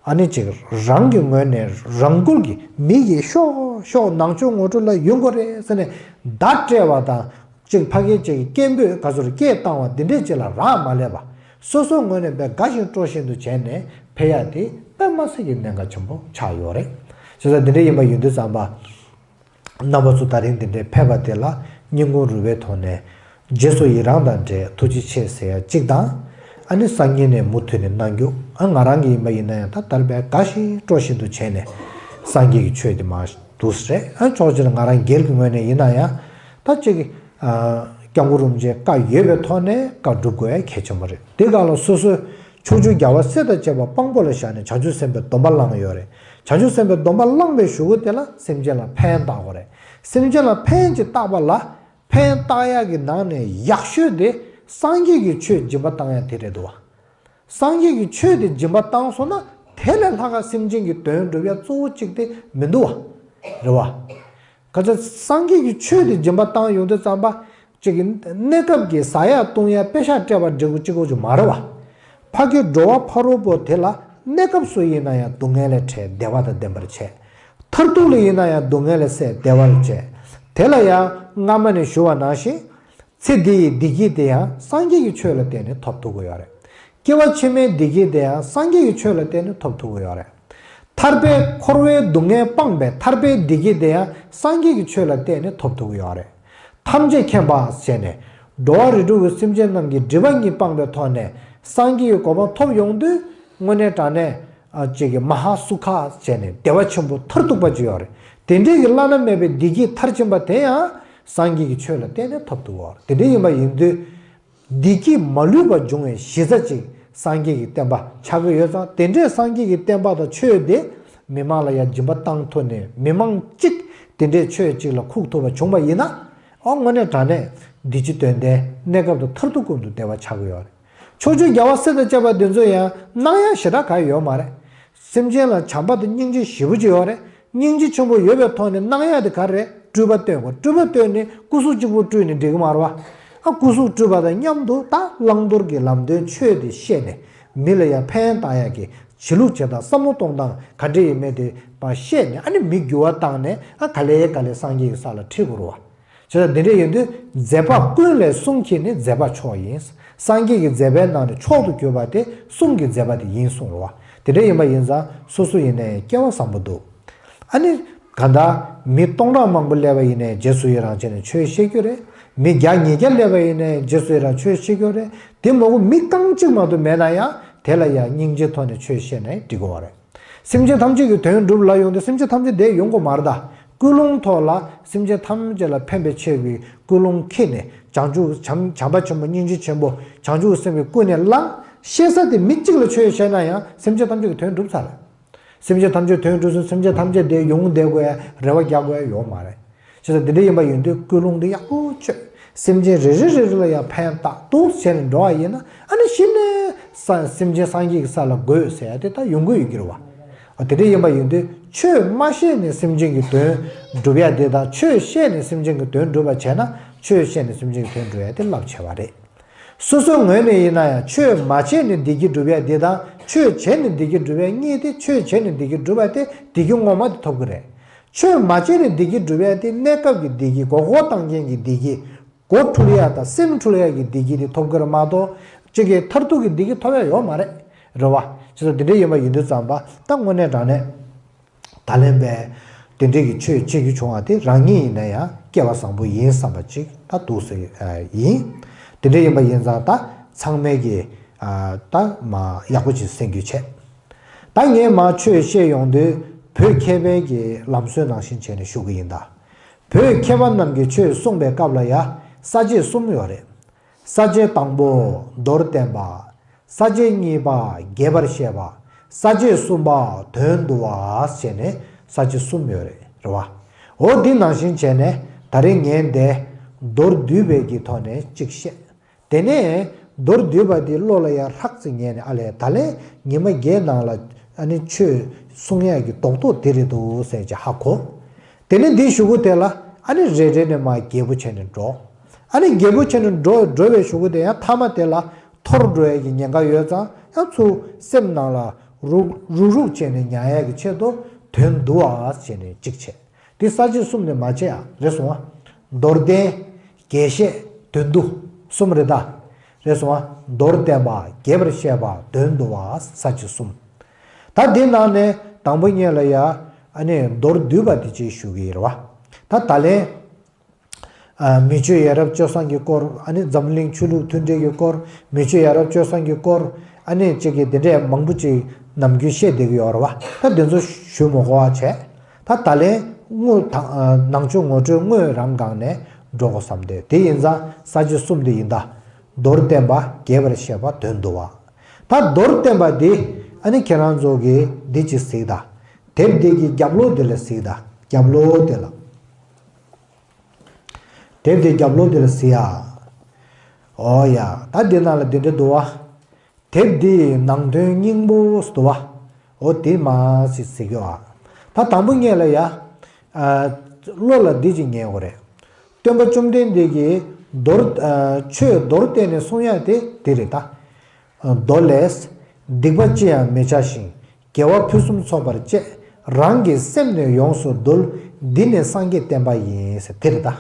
ཨ་ནི་ཅིག་རང་གི་ངོས་ནས་རང་འགུལ་གྱིས་མི་གིས་ཤོག་ཤོག་ནང་ཆོས་ངོ་སྤྲོད་ལ་ཡོང་དགོས་རེད་ཟེར་ནས་བརྡ་སྤྲད་པ་དང་། ཅིག་ཕ་གིའི་ཅིག་སྐད་འབོད་ག་ཚོད་སྐད་བཏང་བ་འདི་འདྲས་ཅིག་ལ་རག་མ་ལས་པ། སོ་སོའི་ངོས་ནས་དཔེ་དགའ་བཞིན་སྤྲོ་བཞིན་དུ་བྱས་ནས་ཕེབས་ཡ་དེ་དཔེ་མ་སྲིད་ཀྱི་གནད་འགག་ཆེན་པོ་ཆགས་ཡོད་རེད། བྱས་ཙང་འདི་འདྲས་ཡིན་པ་ཡིན་དུས་ཙམ་པ། རྣམ་པ་ཚོ་ད་རིང་འདི་འདྲའི་ཕེབས་པ་དེ་ལ་སྙིང་ཁུང་རུས་པའི་ཐོག་ནས་རྗེས་སུ་ཡི་རང་དང་འབྲེལ་ཐུགས་རྗེ་ཆེ་ཟེར་ཡ་གཅིག་དང་། ཨ་ནི་སང་ཉིན་ནས་མུ་མཐུད་ནས་གནང་རྒྱུ། ཨ། ང་རང་གི་ཡིན་པ་ཡིན་ན་ཡང་ད་ལྟར་བས་དགའ་བཞིན་སྤྲོ་བཞིན་དུ་བྱས་ནས་སངས་རྒྱས་ཀྱི་ཆོས་དེ་མར་འདུག་སེ་རེད། ཨ། ཕྱོགས་གཅིག་ལ་ང་རང་སྒེར་གྱི་ངོས་ནས་ཡིན་ན་ཡང་ད་ཅིག་ཨ། སྐྱབས་མགོན་རིན་པོ་ཆེའི་བཀའ་ཡོད་པའི་ཐོག་ནས་བཀའ་སྒྲུབ་དགོས་ཡ་གལ་ཆེན་པོ་རེད། དེ་སྒང་ལ་སོ་སོའི་ཕྱོགས་བཅུའི་རྒྱལ་བ་སྲས་དང་བཅས་པ་དཔང་པོ་ལ་བཞག་ནས་བྱང་ཆུབ་སེམས་དཔའི་སྡོམ་པ་བླངས་ཡོད་རེད། བྱང་ཆུབ་སེམས་དཔའི་སྡོམ་པ་བླངས་པའི་གཞུག་གུ་དེ་ལ་སེམས་ཅན་ལ་ཕན་བཏགས་དགོས་རེད། སེམས་ཅན་ལ་ཕན་ཅིག་བཏགས་པ་ལ། ཕན་བཏགས་ཡག་གི་ནང་ནས་ཡག་ཤོས་དེ་སངས་རྒྱས་ཀྱི་ཆོས་སྦྱིན་པ་བཏང་ཡག་དེ་རེད་འདུག་བ། སངས་རྒྱས་ཀྱི་ཆོས་དེ་སྦྱིན་པ་བཏང་སོང་ན་དེ་ལས་ལྷག་ག་སེམས་ཅན་གྱི་དོན་སྒྲུབ་ཡག་གཙོ་བོ་གཅིག་དེ་མི་འདུག་བ། རེད་བ། ག་ཚོད་སངས་རྒྱས་ཀྱི་ཆོས་དེ་སྦྱིན་པ་བཏང་ཡོང་དུས་ཙམ་པ། གཅིག་གི་གནས་སྐབས་ཀྱི་ཟ་ཡག་བཏུང་ཡག་པེ་ཤག་སྤྲད་པ་འབྲས་བུ་གཅིག་པོ་ཅིག་མ་རེད་བ། ཕ་གི་འགྲོ་བ་ཕ་རོལ་པོ་དེ་ལ་གནས་སྐབས་སུ་ཡིན་ན་ཡང་སྡུག་བསྔལ་ལས་བྲལ་བདེ་བ་དང་ལྡན་པར་བྱས། མཐར་ཐུག་ལ་ཡིན་ན་ཡང་སྡུག་བསྔལ་ལས་སད་བདེ་བར་བྱས། དེ་ལ་ཡང་སྔ་མ་ནས་ཞུ་བ་ནང་བཞིན། ཚེ་འདི་ཡི་བདེ་སྐྱིད་དེ་ཡང་སངས་རྒྱས་ཀྱི་ཆོས་ལ་བརྟེན་ནས་ཐོབ་ཐུབ་ཀྱི་ཡོད་རེད། སྐྱེ་བ་ཕྱི་མའི་བདེ་སྐྱིད་དེ་ཡང་སངས་རྒྱས་ཀྱི་ཆོས་ལ་བརྟེན་ནས་ཐོབ་ཐུབ་ཀྱི་ཡོད་རེད། ཐར་པའི་འཁོར་བའི་སྡུག་བསྔལ་སྤངས་པའི་ཐར་པའི་བདེ་སྐྱིད་དེ་ཡང་སངས་རྒྱས་ཀྱི་ཆོས་ལ་བརྟེན་ནས་ཐོབ་ཐུབ་ཀྱི་ཡོད་རེད། ཐམས་ཅད་མཁྱེན་པ་ཟེར་ནས། འགྲོ་བ་རིགས་དྲུག་གི་སེམས་ཅན་རྣམས་ཀྱི་སྒྲིབ་པ་གཉིས་སྤངས་པའི་ཐོག་ནས་སངས་རྒྱས་ཀྱི་གོ་འཕང་ཐོབ་ཡོང་དུས་དངོས་གནས་དྲང་གནས། ཨ། ཅིག་གི་མ་ཧཱ་སུ་ཁ་ཟེར་ནས་བདེ་བ་ཆེན་པོ་མཐར་ཐུག་པ་ཅིག་ཡོད་རེད། དེ་འདྲའི་གི་བླ་ན་མེད་པའི་བདེ་སྐྱིད་མཐར་ཕྱིན་པ་དེ་ཡང་སངས་རྒྱས་ཀྱི་ཆོས་ལ་བརྟེན་ནས་ཐོབ་ཐུབ་ཀྱི་ཡོད་རེད། དེ་འདྲ་ཡིན་པ་ཡིན་དུས། བདེ་སྐྱིད་མ་ལུས་པ་འབྱུང་བའི་གཞི་རྩ་ཅིག་སངས་རྒྱས་ཀྱི་བསྟན་པ་ཆགས་ཀྱི་ཡོད་ཙང་། དེ་འདྲའི་སངས་རྒྱས་ཀྱི་བསྟན་པ་དང་ཆོས་དེ་མི་མང་ལ་ཡང་སྦྱིན་པ་བཏང་ཐུབ་ནས། མི་མང་གཅིག་དེ་འདྲའི་ཆོས་གཅིག་ལ་ཁུག་ཐུབ་པ་བྱུང་བ་ཡིན་ན། ཨོ། དངོས་གནས་དྲང་གནས་བདེ་སྐྱིད་དོན་ལྡན། གནས་སྐབས་དང་མཐར་ཐུག་ཀུན་ཏུ་བདེ་བ་ཆགས་ཀྱི་ཡོད་རེད། ཕྱོགས་བཅུའི་རྒྱལ་བ་སྲས་དང་བཅས་པ་འདི་ཚོ་ཡང་གནང་ཡག་ཞེ་དྲག་ག་ཡོད་མ་རེད། སེམས་ཅན་ལ་བྱམས་པ་དང་སྙིང་རྗེ་ཞེ་པོ་ཅིག་ཡོད་རེད། སྙིང་རྗེ་ཆེན་པོ་ཡོད་པའི་ཐོག་ནས་གནང་ཡག་དེ་ག་རེ་རེད། སྤྲུལ་པ་སྟོན་དགོས། སྤྲུལ་པ་སྟོན་ནས་སྐུ་གཟུགས་གཅིག་པུ་སྤྲུལ་ནས་འགྲིག་གི་མ་རེད་བ། ཨ། སྐུ་གཟུགས་སྤྲུལ་པ་དང་མཉམ་དུ་ད་བླང་དོར་གྱི་ལམ་སྟོན་ཆོས་དེ་བཤད་ནས་མི་ལ་ཡང་ཕན་བཏགས་ཡག་གི་བྱེད་ལུགས་བྱེད་སྟངས་བསམ་བློ་གཏོང་སྟངས་ག་འདྲ་ཡིན་མིན་དེ་བཤད་ནས། ཨ་ནི་མི་འགྱུར་བ་བཏང་ནས། ཨ། ག་ལེ་ག་ལེ་སངས་རྒྱས་ཀྱི་ས་ལ་ཁྲིད་དགོས་རེད་བ། བྱས་ཙང་འདི་འདྲ་ཡིན་དུས་མཛད་པ་ཀུན་ལས་གསུང་གིས་ནི་མཛད་པ་མཆོག་ཡིན། སངས་རྒྱས་ཀྱི་མཛད་པའི་ནང་ནས་མཆོག་ཏུ་གྱུར་པ་དེ་གསུང་གི་མཛད་པ་དེ་ཡིན་གསུངས་རེད་བ། དེ་འདྲ་ཡིན་པ་ཡིན་ཙང་སོ་སོ་ཡིན་ནའི་སྐལ་བ་བཟང་པོ་འདུག་ཨ་ནི་གང་ལྟར་མི་སྟོང་ཕྲག་མང་པོ་སླེབས་པ་ཡིན་ནའི་རྗེས་སུ་ཡི་རང་བྱས་ནས་ཆོས་བཤད་རྒྱུ་རེད། མི་བརྒྱ་ཉིས་བརྒྱ་སླེབས་པ་ཡིན་ནའི་རྗེས་སུ་ཡི་རང་ཆོས་བཤད་རྒྱུ་རེད། དེ་མ་གཏོགས་མི་རྐང་གཅིག་མ་གཏོགས་མེད་ན་ཡང་དེ་ལ་ཡང་སྙིང་རྗེའི་ཐོག་ནས་ཆོས་བཤད་ནའི་འགྲིག་གི་ཡོད་རེད། སེམས་ཅན་ཐམས་ཅད་ཀྱི་དོན་སྒྲུབ་ལ་ཡོང་དུས་སེམས་ཅན་ཐམས་ཅད་བསྡད་ཡོང་དགོས་མ་རེད་ད། ཀུན་སློང་ཐོག་ལ་སེམས་ཅན་ཐམས་ཅད་ལ་ཕན་པའི་ཆེད་ཀྱི་ཀུན་སློང་འཁྱེར་ནས། བྱང་ཆུབ་བྱམས་བྱམས་པ་ཆེན་པོ་སྙིང་རྗེ་ཆེན་པོ་བྱང་ཆུབ་སེམས་ཀྱིས་ཀུན་ནས་བསླངས། བཤད་ས་དེ་མི་གཅིག་ལ་ཆོས་བཤད་ན་ཡང་སེམས་ཅན་ཐམས་ཅད་ཀྱི་དོན་འགྲུབ་ཚར་རེད། སེམས་ཅན་ཐམས་ཅད་དོན་འགྲུབ་སོང་། སེམས་ཅན་ཐམས་ཅད་བསྡད་ཡོང་བསྡད་དགོས་ཡ་རེ་བ་རྒྱག་དགོས་ཡ་ཡོད་མ་རེད། བྱས་ཙང་འདི་འདྲ་ཡིན་པ་ཡིན་དུས་ཀུན་སློང་འདི་ཡག་པོ་བཅོས། སེམས་ཅན་རེ་རེ་རེ་རེ་ལ་ཡང་ཕན་བཏགས་འདུག་བྱས་ནས་འགྲོ་བ་ཡིན་ན། ཨ་ནི་གཞི་ནས་ས་སེམས་ཅན་སངས་རྒྱས་ཀྱི་ས་ལ་འགོད་ཟེར་ཡ་དེ་ད་ཡོང་གི་ཡོད་ཀྱི་རེད་བ། དེ་འདྲ་ཡིན་པ་ཡིན་དུས་ཆོས་མ་བཤད་ནས་སེམས་ཅན་གྱི་དོན་སྒྲུབ་ཡ་དེ་དང་ཆོས་བཤད་ནས་སེམས་ཅན་གྱི་དོན་སྒྲུབ་པ་བྱས་ན་ཆོས་བཤད་ནས་སེམས་ཅན་གྱི་དོན་སྒྲུབ་ཡ་དེ་རླབས་ཆེ་བ་རེད། སོ་སོའི་ངོས་ནས་ཡིན་ན་ཡང་ཆོས་མ་བྱས་ནས་བདེ་སྐྱིད་སྒྲུབ་ཡ་དེ་དང་ཆོས་བྱས་ནས་བདེ་སྐྱིད་སྒྲུབ་ཡ་གཉིས་དེ། ཆོས་བྱས་ནས་བདེ་སྐྱིད་སྒྲུབ་པ་དེ་བདེ་སྐྱིད་ངོ་མ་དེ་ཐོབ་ཀྱི་རེད། ཆོས་མ་བྱས་ནས་བདེ་སྐྱིད་སྒྲུབ་ཡ་དེ་གནས་སྐབས་ཀྱི་བདེ་སྐྱིད། མགོ་སྐོར་བཏང་མཁན་གྱི་བདེ་སྐྱིད། མགོ་འཁྲུལ་ཡ་དང་སེམས་འཁྲུལ་ཡ་གི་བདེ་སྐྱིད་དེ་ཐོབ་ཀྱི་རེད་མ་གཏོགས་གཅིག་གི་མཐར་ཐུག་གི་བདེ་སྐྱིད་ཐོབ་ཡ་ཡོད་མ་རེད། རེད་བ། བྱས་ཙང་དེ་འདྲ་ཡིན་པ་ཡིན་དུས་ཙམ་པ་ད་དངོས་གནས་དྲང་གནས། ད་ལན་པའི་དེ་འདྲའི་གི་ཆོས་བྱེད་རྒྱུ་བྱུང་བ་དེ་རང་ཉིད་ཡིན་ན་ཡང་སྐལ་བ་བཟང་པོ་ཡིན་བསམ་པ་ཅིག་ད་འདུག་ཟེར་ཡིན། དེ་འདྲ་ཡིན་པ་ཡིན་ཙང་ད་ཚང་མས་ཀྱི་ད་མ་ཡག་པོ་ཅིག་གསན་རྒྱུ་བྱས། ད་ངས་མ་ཆོས་བཤད་ཡོང་དུས་བོད་མཁས་པའི་གི་ལམ་སྲོལ་ནང་བཞིན་བྱས་ནས་ཞུ་གི་ཡིན་ད། བོད་མཁས་པ་རྣམས་ཀྱིས་ཆོས་གསུངས་པའི་སྐབས་ལ་ཡ་ས་བཅད་གསུམ་ཡོད་རེད། ས་བཅད་དང་པོ་མདོར་བསྟན་པ། ས་བཅད་གཉིས་པ་རྒྱས་པར་བཤད་པ། ས་བཅད་གསུམ་པ་དོན་བསྡུ་བ་ཟེར་ནས་ས་བཅད་གསུམ་ཡོད་རེད། རེད་བ། འོ་འདི་ནང་བཞིན་བྱས་ནས་ད་རེས་ངས་འདི་མདོར་བསྡུས་པའི་གི་ཐོག་ནས་གཅིག་བཤད། དེ་ནས་མདོར་བསྡུས་པ་འདི་བློ་ལ་ཡར་ཧྲག་ཙམ་ངེས་ནས་ཨ་ལས་ད་ལན་ཉི་མ་བརྒྱད་ནང་ལ་ཨ་ནི་ཆོས་གསུང་ཡག་གི་རྡོག་རྡོག་དེ་རེད་འདུག་ཟེར་གྱི་ཧ་གོ། དེ་ནས་འདི་གཞུག་གུ་དེ་ལ་ཨ་ནི་རེ་རེ་ནས་མར་རྒྱས་པོ་བྱས་ནས་འགྲོ། ཨ་ནི་རྒྱས་པོ་བྱས་ནས་འགྲོ་འགྲོ་བའི་གཞུག་གུ་དེ་ཡང་མཐའ་མ་དེ་ལ་འཐོར་འགྲོ་ཡག་གི་ཉེན་ཁ་ཡོད་ཙང་ཡང་ཚུར་སེམས་ནང་ལ་རུག་རུག་རུག་བྱས་ནས་ཉར་ཡག་གི་ཆེད་དུ་དོན་བསྡུ་བ་བྱས་ནས་གཅིག་བྱས། འདི་ས་བཅད་གསུམ་ནས་མར་བྱས་ཡ་རེད་སོང་ཨ། མདོར་བསྟན། རྒྱས་བཤད། དོན་བསྡུ། གསུམ་རེད་ད། རེད་སོང་ཨ། མདོར་བསྟན་པ། རྒྱས་པར་བཤད་པ། དོན་བསྡུ་བ། ས་བཅད་གསུམ། ད་འདི་ནང་ནས་དང་པོ་ཉིད་ལ་ཡ་ཨ་ནི་མདོར་བསྡུས་པ་དེ་ཅིག་ཞུ་གི་ཡིན་རེད་བ། ད་ད་ལན། ཨ། མི་ཆོས་ཡ་རབས་སྤྱོད་བཟང་གི་སྐོར། ཨ་ནི་འཛམ་གླིང་ཆོས་ལུགས་མཐུན་སྒྲིལ་གྱི་སྐོར། མི་ཆོས་ཡ་རབས་སྤྱོད་བཟང་གི་སྐོར། ཨ་ནི་གཅིག་གི་དེ་འདྲས་མང་པོ་ཅིག་ནམ་རྒྱུན་བཤད་བསྡད་ཀྱི་ཡོད་རེད་བ། ད་འདི་ཚོ་ཞུ་མི་དགོས་པ་བྱས། ད་ད་ལན་དངོས་དང་། ཨ། ནང་ཆོས་ངོ་སྤྲོད་དངོས་རང་སྒང་ནས་འགྲོ་དགོས་བསམ་སྟེ། དེ་ཡིན་ཙང་ས་བཅད་གསུམ་དེ་ཡིན་ད། མདོར་བསྟན་པ། རྒྱས་པར་བཤད་པ། དོན་བསྡུ་བ། ད་མདོར་བསྟན་པ་འདི་ཨ་ནི་ཁྱེད་རང་ཚོ་གིས་འདི་ཅིག་གཟིགས་ད། དེབ་འདི་གི་རྒྱབ་ལོགས་འདི་ལ་གཟིགས་ད། རྒྱབ་ལོགས་འདི་ལ། དེབ་དེ་རྒྱབ་ལོགས་དེ་ལ་གཟིགས་ཨ། ཨོ་ཡ། ད་འདི་ནང་ལ་འདི་འདྲ་འདུག་བ། དེབ་འདིའི་ནང་དོན་སྙིང་པོ་འདུག་བ། ཨོ་དེ་མ་ཟིག་གཟིགས་ཡོད་ཨ། ད་དང་པོ་ངེད་ལ་ཡ། ཨ། བློ་ལ་འདི་ཅིག་ངེས་དགོས་རེད། སྟོན་པ་བཅོམ་ལྡན་འདས་ཀྱིས་མདོར། ཨ། ཆོས་མདོར་བསྟན་ནས་གསུང་ཡ་དེ་དེ་རེད་ད། མདོ་ལས། སྡིག་པ་ཅི་ཡང་མི་བྱ་ཞིང་། དགེ་བ་ཕུན་སུམ་ཚོགས་པར་སྤྱད། རང་གི་སེམས་ནི་ཡོངས་སུ་འདུལ། འདི་ནི་སངས་རྒྱས་བསྟན་པ་ཡིན། ཟེར་དེ་རེད་ད།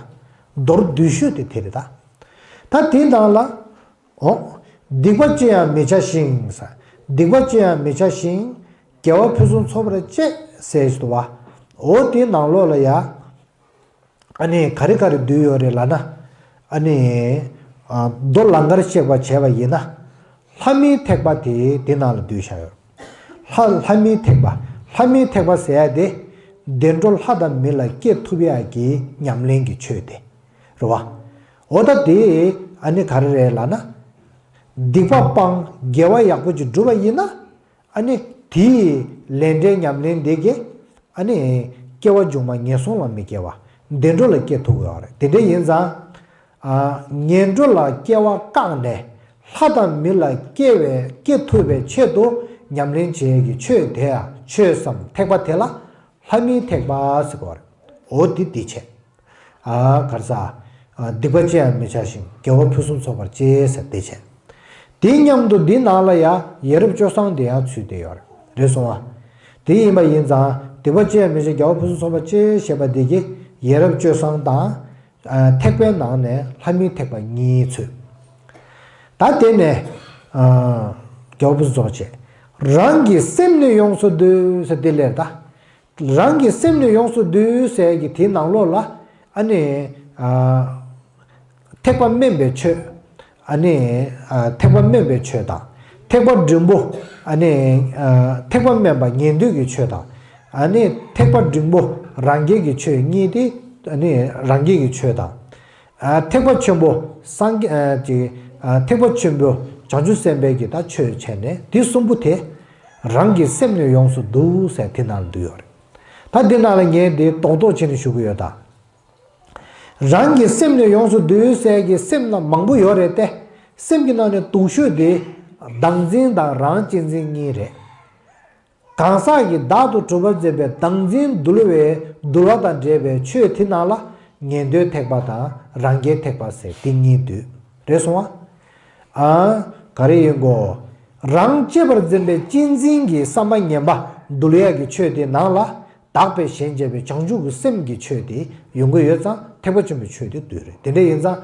མདོར་བསྡུས་ཤོས་དེ་དེ་རེད་ད། ད་དེའི་ནང་ལ། འོ། སྡིག་པ་ཅི་ཡང་མི་བྱ་ཞིང་། སྡིག་པ་ཅི་ཡང་མི་བྱ་ཞིང་། དགེ་བ་ཕུན་སུམ་ཚོགས་པར་སྤྱད། ཟེར་ཞིག་འདུག་བ། འོ་དེའི་ནང་ལོགས་ལ་ཡ། ཨ་ནི་ག་རེ་ག་རེ་བསྡུས་ཡོད་རེད་ལབ་ན། ཨ་ནི། ཨ། མདོ་ལང་ཀར་གཤེགས་པ་བྱས་པ་ཡིན་ན། ལྷ་མིའི་ཐེག་པ་དེ་དེ་ནང་ལ་བསྡུས་བཞག་ཡོད། ལྷ་ལྷ་མིའི་ཐེག་པ། ལྷ་མིའི་ཐེག་པ་ཟེར་ཡ་དེ། བདེ་འགྲོ་ལྷ་དང་མི་ལ་སྐྱེ་ཐུབ་ཡ་གི་ཉམས་ལེན་གྱི་ཆོས་དེ། རེད་བ། འོ་ད་དེ་ཨ་ནི་ག་རེ་རེད་ལབ་ན། སྡིག་པ་སྤང་དགེ་བ་ཡག་པོ་ཅིག་བསྒྲུབས་པ་ཡིན་ན། ཨ་ནི་དེའི་ལས་འབྲས་ཉམས་ལེན་དེ་གིས་ཨ་ནི་སྐྱེ་བ་མཇུག་མ་ངན་སོང་ལ་མི་སྐྱེ་བ། བདེ་འགྲོ་ལ་སྐྱེ་ཐུབ་ཀྱི་ཡོད་རེད། དེ་འདྲ་ཡིན་ཙང་། ཨ། ངན་འགྲོ་ལ་སྐྱེ་བ་བཀག་ནས་ལྷ་དང་མི་ལ་སྐྱེ་བའི་སྐྱེ་ཐུབ་པའི་ཆེད་དུ་ཉམས་ལེན་བྱེད་ཀྱི་ཆོས་དེ་ཡང་ཆོས་སམ་ཐེག་པ་དེ་ལ་ལྷ་མིའི་ཐེག་པ་ཟེར་གྱི་ཡོད་རེད། འོ་དེ་དེ་བྱས། ཨ། ག་རེ་ཟ། ཨ། སྡིག་པ་ཅི་ཡང་མི་བྱ་ཞིང་། དགེ་བ་ཕུན་སུམ་ཚོགས་པར་སྤྱད་ཟེར་དེ་བྱས། དེའི་མཉམ་དུ་འདི་ནང་ལ་ཡང་ཡ་རབས་སྤྱོད་བཟང་དེ་ཡང་ཚུད་དེ་ཡོད་རེད། རེད་སོང་ཨ། དེ་ཡིན་པ་ཡིན་ཙང་སྡིག་པ་ཅི་ཡང་མི་བྱ་དགེ་བ་ཕུན་སུམ་ཚོགས་པར་སྤྱད་ཞེས་པ་འདི་གིས་ཡ་རབས་སྤྱོད་བཟང་དང་། ཨ། ཐེག་པའི་ནང་ནས་ལྷ་མིའི་ཐེག་པ་གཉིས་ཚུད། ད་དེ་ནས། ཨ། དགེ་བ་ཕུན་སུམ་ཚོགས་པར་སྤྱད། རང་གི་སེམས་ནི་ཡོངས་སུ་འདུལ་ཟེར་དེ་ལས་ད། རང་གི་སེམས་ནི་ཡོངས་སུ་འདུལ་ཟེར་གྱི་དེའི་ནང་ལོགས་ལ་ཨ་ནི། ཨ། ཐེག་པ་དམན་པའི་ཆོས། ཨ་ནི། ཨ། ཐེག་པ་དམན་པའི་ཆོས་དང་། ཐེག་པ་འབྲིང་པོ། ཨ་ནི། ཨ། ཐེག་པ་དམན་པ་ཉན་ཐོས་ཀྱི་ཆོས་དང་། ཨ་ནི་ཐེག་པ་འབྲིང་པོ་རང་རྒྱལ་གྱི་ཆོས་གཉིས་ཏེ། ཨ་ནི་རང་རྒྱལ་གྱི་ཆོས་དང་། ཨ། ཐེག་པ་ཆེན་པོ་སངས་རྒྱས། ཨ། ཅིག་ཨ། ཐེག་པ་ཆེན་པོ་བྱང་ཆུབ་སེམས་དཔའི་གི་ད་ཆོས་བྱས་ནས་དེ་གསུམ་པོ་དེ། རང་གི་སེམས་ནི་ཡོངས་སུ་འདུལ་ཟེར་དེ་ནང་ལ་འདུས་ཡོད་རེད། ད་འདི་ནང་ལ་ངས་འདི་རྡོག་རྡོག་བྱས་ནས་ཞུ་གི་ཡོད་ད། རང་གི་སེམས་ནི་ཡོངས་སུ་འདུལ་ཟེར་གྱི་སེམས་ནི་མང་པོ་ཡོད་རེད་དེ། སེམས་ཀྱི་ནང་ནས་སྡུག་ཤོས་དེ་བདག་འཛིན་དང་རང་གཅེས་འཛིན་གཉིས་རེད། གང་ཟག་གིས་བདག་ཏུ་གྲུབ་པར་འཛིན་པའི་བདག་འཛིན་འདུལ་བའི་འདུལ་བ་དང་འབྲེལ་བའི་ཆོས་དེ་ནང་ལ་ཉན་ཐོས་ཐེག་པ་དང་རང་རྒྱལ་ཐེག་པ་ཟེར་དེ་གཉིས་འདུས། རེད་སོང་ཨ། ཨ། ག་རེ་ཡིན་གོ། རང་གཅེས་པར་འཛིན་པའི་གཅེས་འཛིན་གྱི་བསམ་པ་ངན་པ་འདུལ་ཡག་གི་ཆོས་དེ་ནང་ལ། དག་པའི་ཞེན་བཅས་པའི་བྱང་ཆུབ་ཀྱི་སེམས་ཀྱི་ཆོས་དེ་ཡོང་གི་ཡོད་ཙང་ཐེག་པ་ཆེན་པོའི་ཆོས་དེ་འདུས་རེད། དེ་འདྲ་ཡིན་ཙང་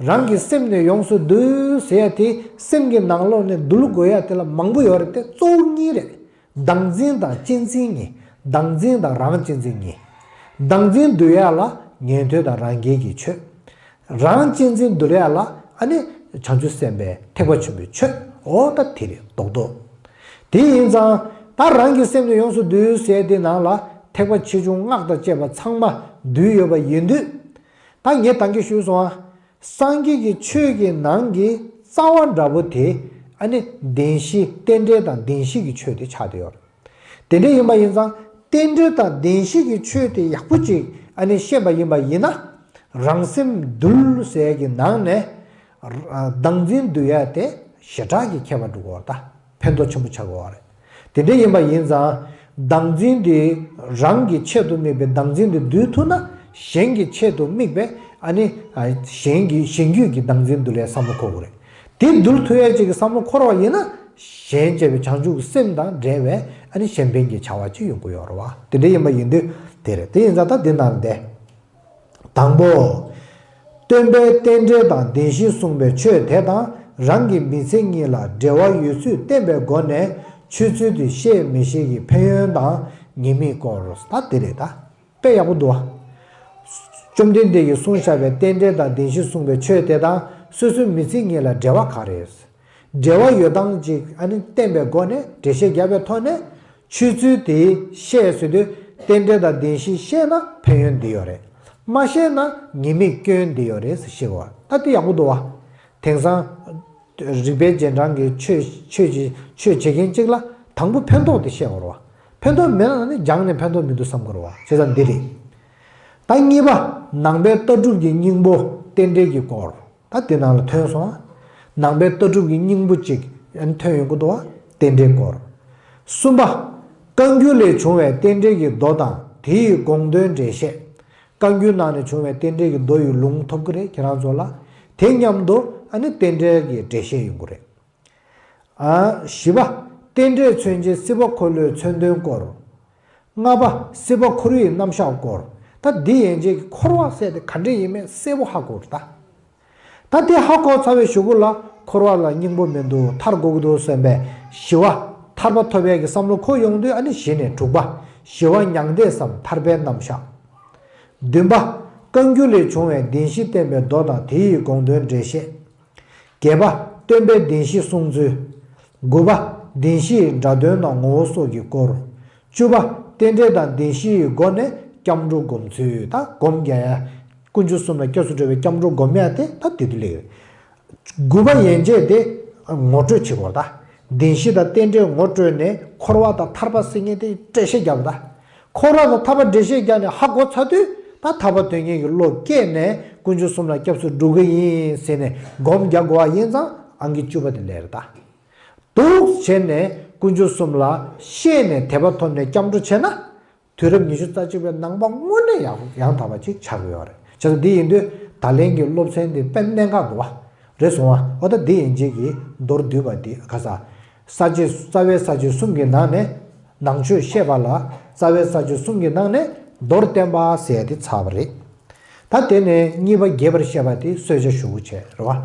རང་གི་སེམས་ནི་ཡོངས་སུ་འདུལ་ཟེར་ཡ་དེ་སེམས་ཀྱི་ནང་ལོགས་ནས་འདུལ་དགོས་ཡ་དེ་ལ་མང་པོ་ཡོད་རེད་དེ། གཙོ་བོ་གཉིས་རེད། བདག་འཛིན་དང་གཅེས་འཛིན་གཉིས། བདག་འཛིན་དང་རང་གཅེས་འཛིན་གཉིས། བདག་འཛིན་འདུལ་ཡ་ལ་ཉན་ཐོས་དང་རང་རྒྱལ་གྱི་ཆོས། རང་གཅེས་འཛིན་འདུལ་ཡ་ལ་ཨ་ནི་བྱང་ཆུབ་སེམས་དཔའི་ཐེག་པ་ཆེན་པོའི་ཆོས། འོ་ད་དེ་རེད་རྡོག་རྡོག་དེ་ཡིན་ཙང་ད་རང་གི་སེམས་ནི་ཡོངས་སུ་འདུལ་ཟེར་དེ་ནང་ལ་ཐེག་པ་ཆེ་ཆུང་སྔགས་དང་བཅས་པ་ཚང་མ་འདུས་ཡོད་པ་ཡིན་དུས། ད་ངས་ད་གིན་ཞུས་སོང་ཨ། སངས་རྒྱས་ཀྱི་ཆོས་ཀྱི་ནང་གི་རྩ་བ་འདྲ་པོ་དེ་ཨ་ནི་བདེན་བཞི་རྟེན་འབྲེལ་དང་བདེན་བཞི་གི་ཆོས་དེ་ཆགས་བསྡད་ཡོད་རེད། དེ་འདྲ་ཡིན་པ་ཡིན་ཙང་རྟེན་འབྲེལ་དང་བདེན་བཞི་གི་ཆོས་དེ་ཡག་པོ་ཅིག་ཨ་ནི་ཤེས་པ་ཡིན་པ་ཡིན་ན། རང་སེམས་འདུལ་ཟེར་གྱི་ནང་ནས་བདག་འཛིན་འདུལ་ཡ་དེ་ཞེ་དྲག་གི་ཁྱད་པར་འགྲོ་གི་ཡོད་རེད་ད། ཕན་ཐོགས་ཆེན་པོ་ཆགས་ཀྱི་ཡོད་རེད། དེ་འདྲ་ཡིན་པ་ཡིན་ཙང་། བདག་འཛིན་དེ་རང་གི་ཆེད་དུ་དམིགས་པའི་བདག་འཛིན་དེ་འདུལ་ཐུབ་ན། གཞན་གྱི་ཆེད་དུ་དམིགས་པའི་ཨ་ནི་གཞན་གྱི་གཞན་རྒྱུད་ཀྱི་བདག་འཛིན་འདུལ་ཡའི་བསམ་བློ་འཁོར་དགོས་རེད། དེ་འདུལ་ཐུབ་ཡ་ཅིག་གི་བསམ་བློ་འཁོར་བ་ཡིན་ན། གཞན་གཅེས་པའི་བྱང་ཆུབ་ཀྱི་སེམས་དང་འབྲེལ་བའི་ཨ་ནི་གཞན་ཕན་གྱི་བྱ་བ་ཅིག་ཡོང་གི་ཡོད་རེད་བ། དེ་འདྲ་ཡིན་པ་ཡིན་དུས་དེ་རེད། དེ་ཡིན་ཙང་ད་འདི་ནང་བསྡད། དང་པོ། སྟོན་པས་རྟེན་འབྲེལ་དང་བདེན་བཞི་གསུངས་པའི་ཆོས་དེ་དང་རང་གི་མི་ཚེ་གཉིས་ལ་འབྲེལ་བ་ཡོད་ཚུལ་བསྟན་པའི་སྒོ་ནས་ཆོས་ཚུལ་དེ་ཤེས་མི་ཤེས་ཀྱི་ཕན་ཡོན་དང་ཉེས་དམིགས་སྐོར། ད་དེ་རེད་ད། དཔེ་ཡག་པོ་འདུག་བ། བཅོམ་ལྡན་འདས་ཀྱིས་གསུངས་བཞག་པའི་རྟེན་འབྲེལ་དང་བདེན་བཞི་གསུངས་པའི་ཆོས་དེ་དང་སོ་སོའི་མི་ཚེ་གཉིས་ལ་འབྲེལ་བ་ག་རེ། འབྲེལ་བ་ཡོད་སྟངས་ཅིག་ཨ་ནི་བསྟན་པའི་སྒོ་ནས་འགྲེལ་བཤད་བརྒྱབ་པའི་ཐོག་ནས་ཆོས་ཚུལ་དེ་ཤེས་ཟེར་དུས་རྟེན་འབྲེལ་དང་བདེན་བཞི་ཤེས་ན་ཕན་ཡོན་འདི་ཡོད་རེད། མ་ཤེས་ན་ཉེས་དམིགས་སྐྱོན་འདི་ཡོད་རེད་ཟེར་ཤེས་དགོས། ད་དེ་ཡག་པོ་འདུག་བ། དེང་སང་རིག་པའི་རྗེས་འབྲང་གི་ཆོས་ཆོས་ཀྱི་ཆོས་བྱེད་མཁན་གཅིག་ལ་དང་པོ་ཕན་ཐོགས་དེ་ཤེས་དགོས་རེད་བ། ཕན་ཐོགས་མེད་ན་ནི་སྦྱངས་ནས་ཕན་ཐོགས་མི་འདུག་བསམ་དགོས་རེད་བ། བྱས་ཙང་འདི་རེད། ད་གཉིས་པ། ནང་པའི་ལྟ་གྲུབ་ཀྱི་སྙིང་པོ་རྟེན་འབྲེལ་གྱི་སྐོར། ད་དེ་ནང་ལ་ཐོན་སོང་ཨ། ནང་པའི་ལྟ་གྲུབ་ཀྱི་སྙིང་པོ་གཅིག་ཡང་ཐོན་ཡོང་གི་འདུག་བ། རྟེན་འབྲེལ་སྐོར། གསུམ་པ། བཀའ་འགྱུར་ལས་བྱུང་བའི་རྟེན་འབྲེལ་གྱི་མདོ་དང་དེ་ཡི་དགོངས་དོན་འགྲེལ་བཤད། བཀའ་འགྱུར་ནང་ནས་བྱུང་བའི་རྟེན་འབྲེལ་གྱི་མདོ་ཡི་ལུང་ཐོབ་ཀྱི་རེད་ཁྱེད་རང་ཚོ་ལ། དེ་མཉམ་དུ་ཨ་ནི་རྟེན་འབྲེལ་གྱི་འགྲེལ་བཤད་ཡོང་གི་རེད། ཨ། བཞི་པ། རྟེན་འབྲེལ་མཚོན་བྱེད་སྲིད་པ་འཁོར་ལོའི་མཚོན་དོན་སྐོར། ལྔ་པ། སྲིད་པ་འཁོར་བའི་རྣམ་གཞག་སྐོར། ད་འདི་ཡན་ཆད་ཀྱི་འཁོར་བ་ཟེར་དེ་ག་འདྲ་ཡིན་མིན་གསལ་པོ་ཧ་གོ་རེད་ད། ད་དེ་ཧ་གོ་ཚར་བའི་གཞུག་གུ་ལ་འཁོར་བ་ལ་སྙིང་པོ་མི་འདུག་ཐར་དགོས་ཀྱི་འདུག་བསམ་པའི་ཞི་བ་ཐར་པ་ཐོབ་ཡས་ཀྱི་བསམ་བློ་འཁོར་ཡོང་དུས་ཨ་ནི་གཞི་ནས་དྲུག་པ། ཞི་བ་མྱང་འདས་སམ་ཐར་པའི་རྣམ་གཞག་བདུན་པ། བཀའ་འགྱུར་ལས་བྱུང་བའི་བདེན་བཞི་བསྟན་པའི་མདོ་དང་དེ་ཡི་དགོངས་དོན་འགྲེལ་བཤད། བརྒྱད་པ། སྟོན་པའི་བདེན་བཞི་གསུངས་ཚུལ། དགུ་པ། བདེན་བཞིའི་སྒྲ་དོན་དང་ངོ་བོ་སོགས་ཀྱི་སྐོར། བཅུ་པ། རྟེན་འབྲེལ་དང་བདེན་བཞིའི་སྒོ་ནས་སྐྱབས་འགྲོ་སྒོམ་ཚུལ། ད་སྒོམ་རྒྱག་ཡ། དཀོན་མཆོག་གསུམ་ལ་སྐྱབས་སུ་འགྲོ་བའི་སྐྱབས་འགྲོ་སྒོམ་ཡ་དེ་ད་དེ་དུས་ལེགས། དགུ་པ་ཡན་ཆད་དེ་ངོ་སྤྲོད་བྱེད་དགོས་ད། བདེན་བཞི་དང་རྟེན་འབྲེལ་ངོ་སྤྲོད་ནས་འཁོར་བ་དང་ཐར་པ་ཟེར་མཁན་དེ་འགྲེལ་བཤད་རྒྱབ་ད། འཁོར་བ་དང་ཐར་པ་འགྲེལ་བཤད་རྒྱག་ནས་ཧ་གོ་ཚར་དུས་ད་ཐར་པ་དོན་གཉེར་གྱི་བློ་སྐྱེས་ནས་དཀོན་མཆོག་གསུམ་ལ་སྐྱབས་སུ་འགྲོ་གི་ཡིན་ཟེར་ནས་སྒོམ་རྒྱག་དགོས་པ་ཡིན་ཙང་ཨང་ཀི་བཅུ་པ་དེ་ལས་རེད་ད། འདུག་བྱས་ནས་དཀོན་མཆོག་གསུམ་ལ་ཤེས་ནས་དད་པ་ཐོབ་ནས་སྐྱབས་འགྲོ་བྱས་ན། དུས་རབས་ཉི་ཤུ་རྩ་གཅིག་པའི་ནང་པ་དངོས་གནས་ཡང་ཡང་དག་པ་ཅིག་ཆགས་ཀྱི་ཡོད་རེད། བྱས་ཙང་འདི་ཡིན་དུས་ད་ལན་གྱི་སློབ་ཚན་འདི་དཔེ་གནད་འགག་འདུག་བ། རེད་སོང་བ། འོ་ད་འདི་ཡན་ཆད་ཀྱི་མདོར་བསྡུས་པ་འདི་ཁ་ས། ས་བཅད་རྩ་བའི་ས་བཅད་གསུམ་གྱི་ནང་ནས་ནང་ཆོས་བཤད་པ་ལ་རྩ་བའི་ས་བཅད་གསུམ་གྱི་ནང་ནས་མདོར་བསྟན་པ་ཟེར་ཡ་དེ་ཚར་བ་རེད། ད་དེ་ནས་གཉིས་པ་རྒྱས་པར་བཤད་པ་དེ་གསོལ་ཇ་ཞུ་དགོས་བྱས་རེད་བ།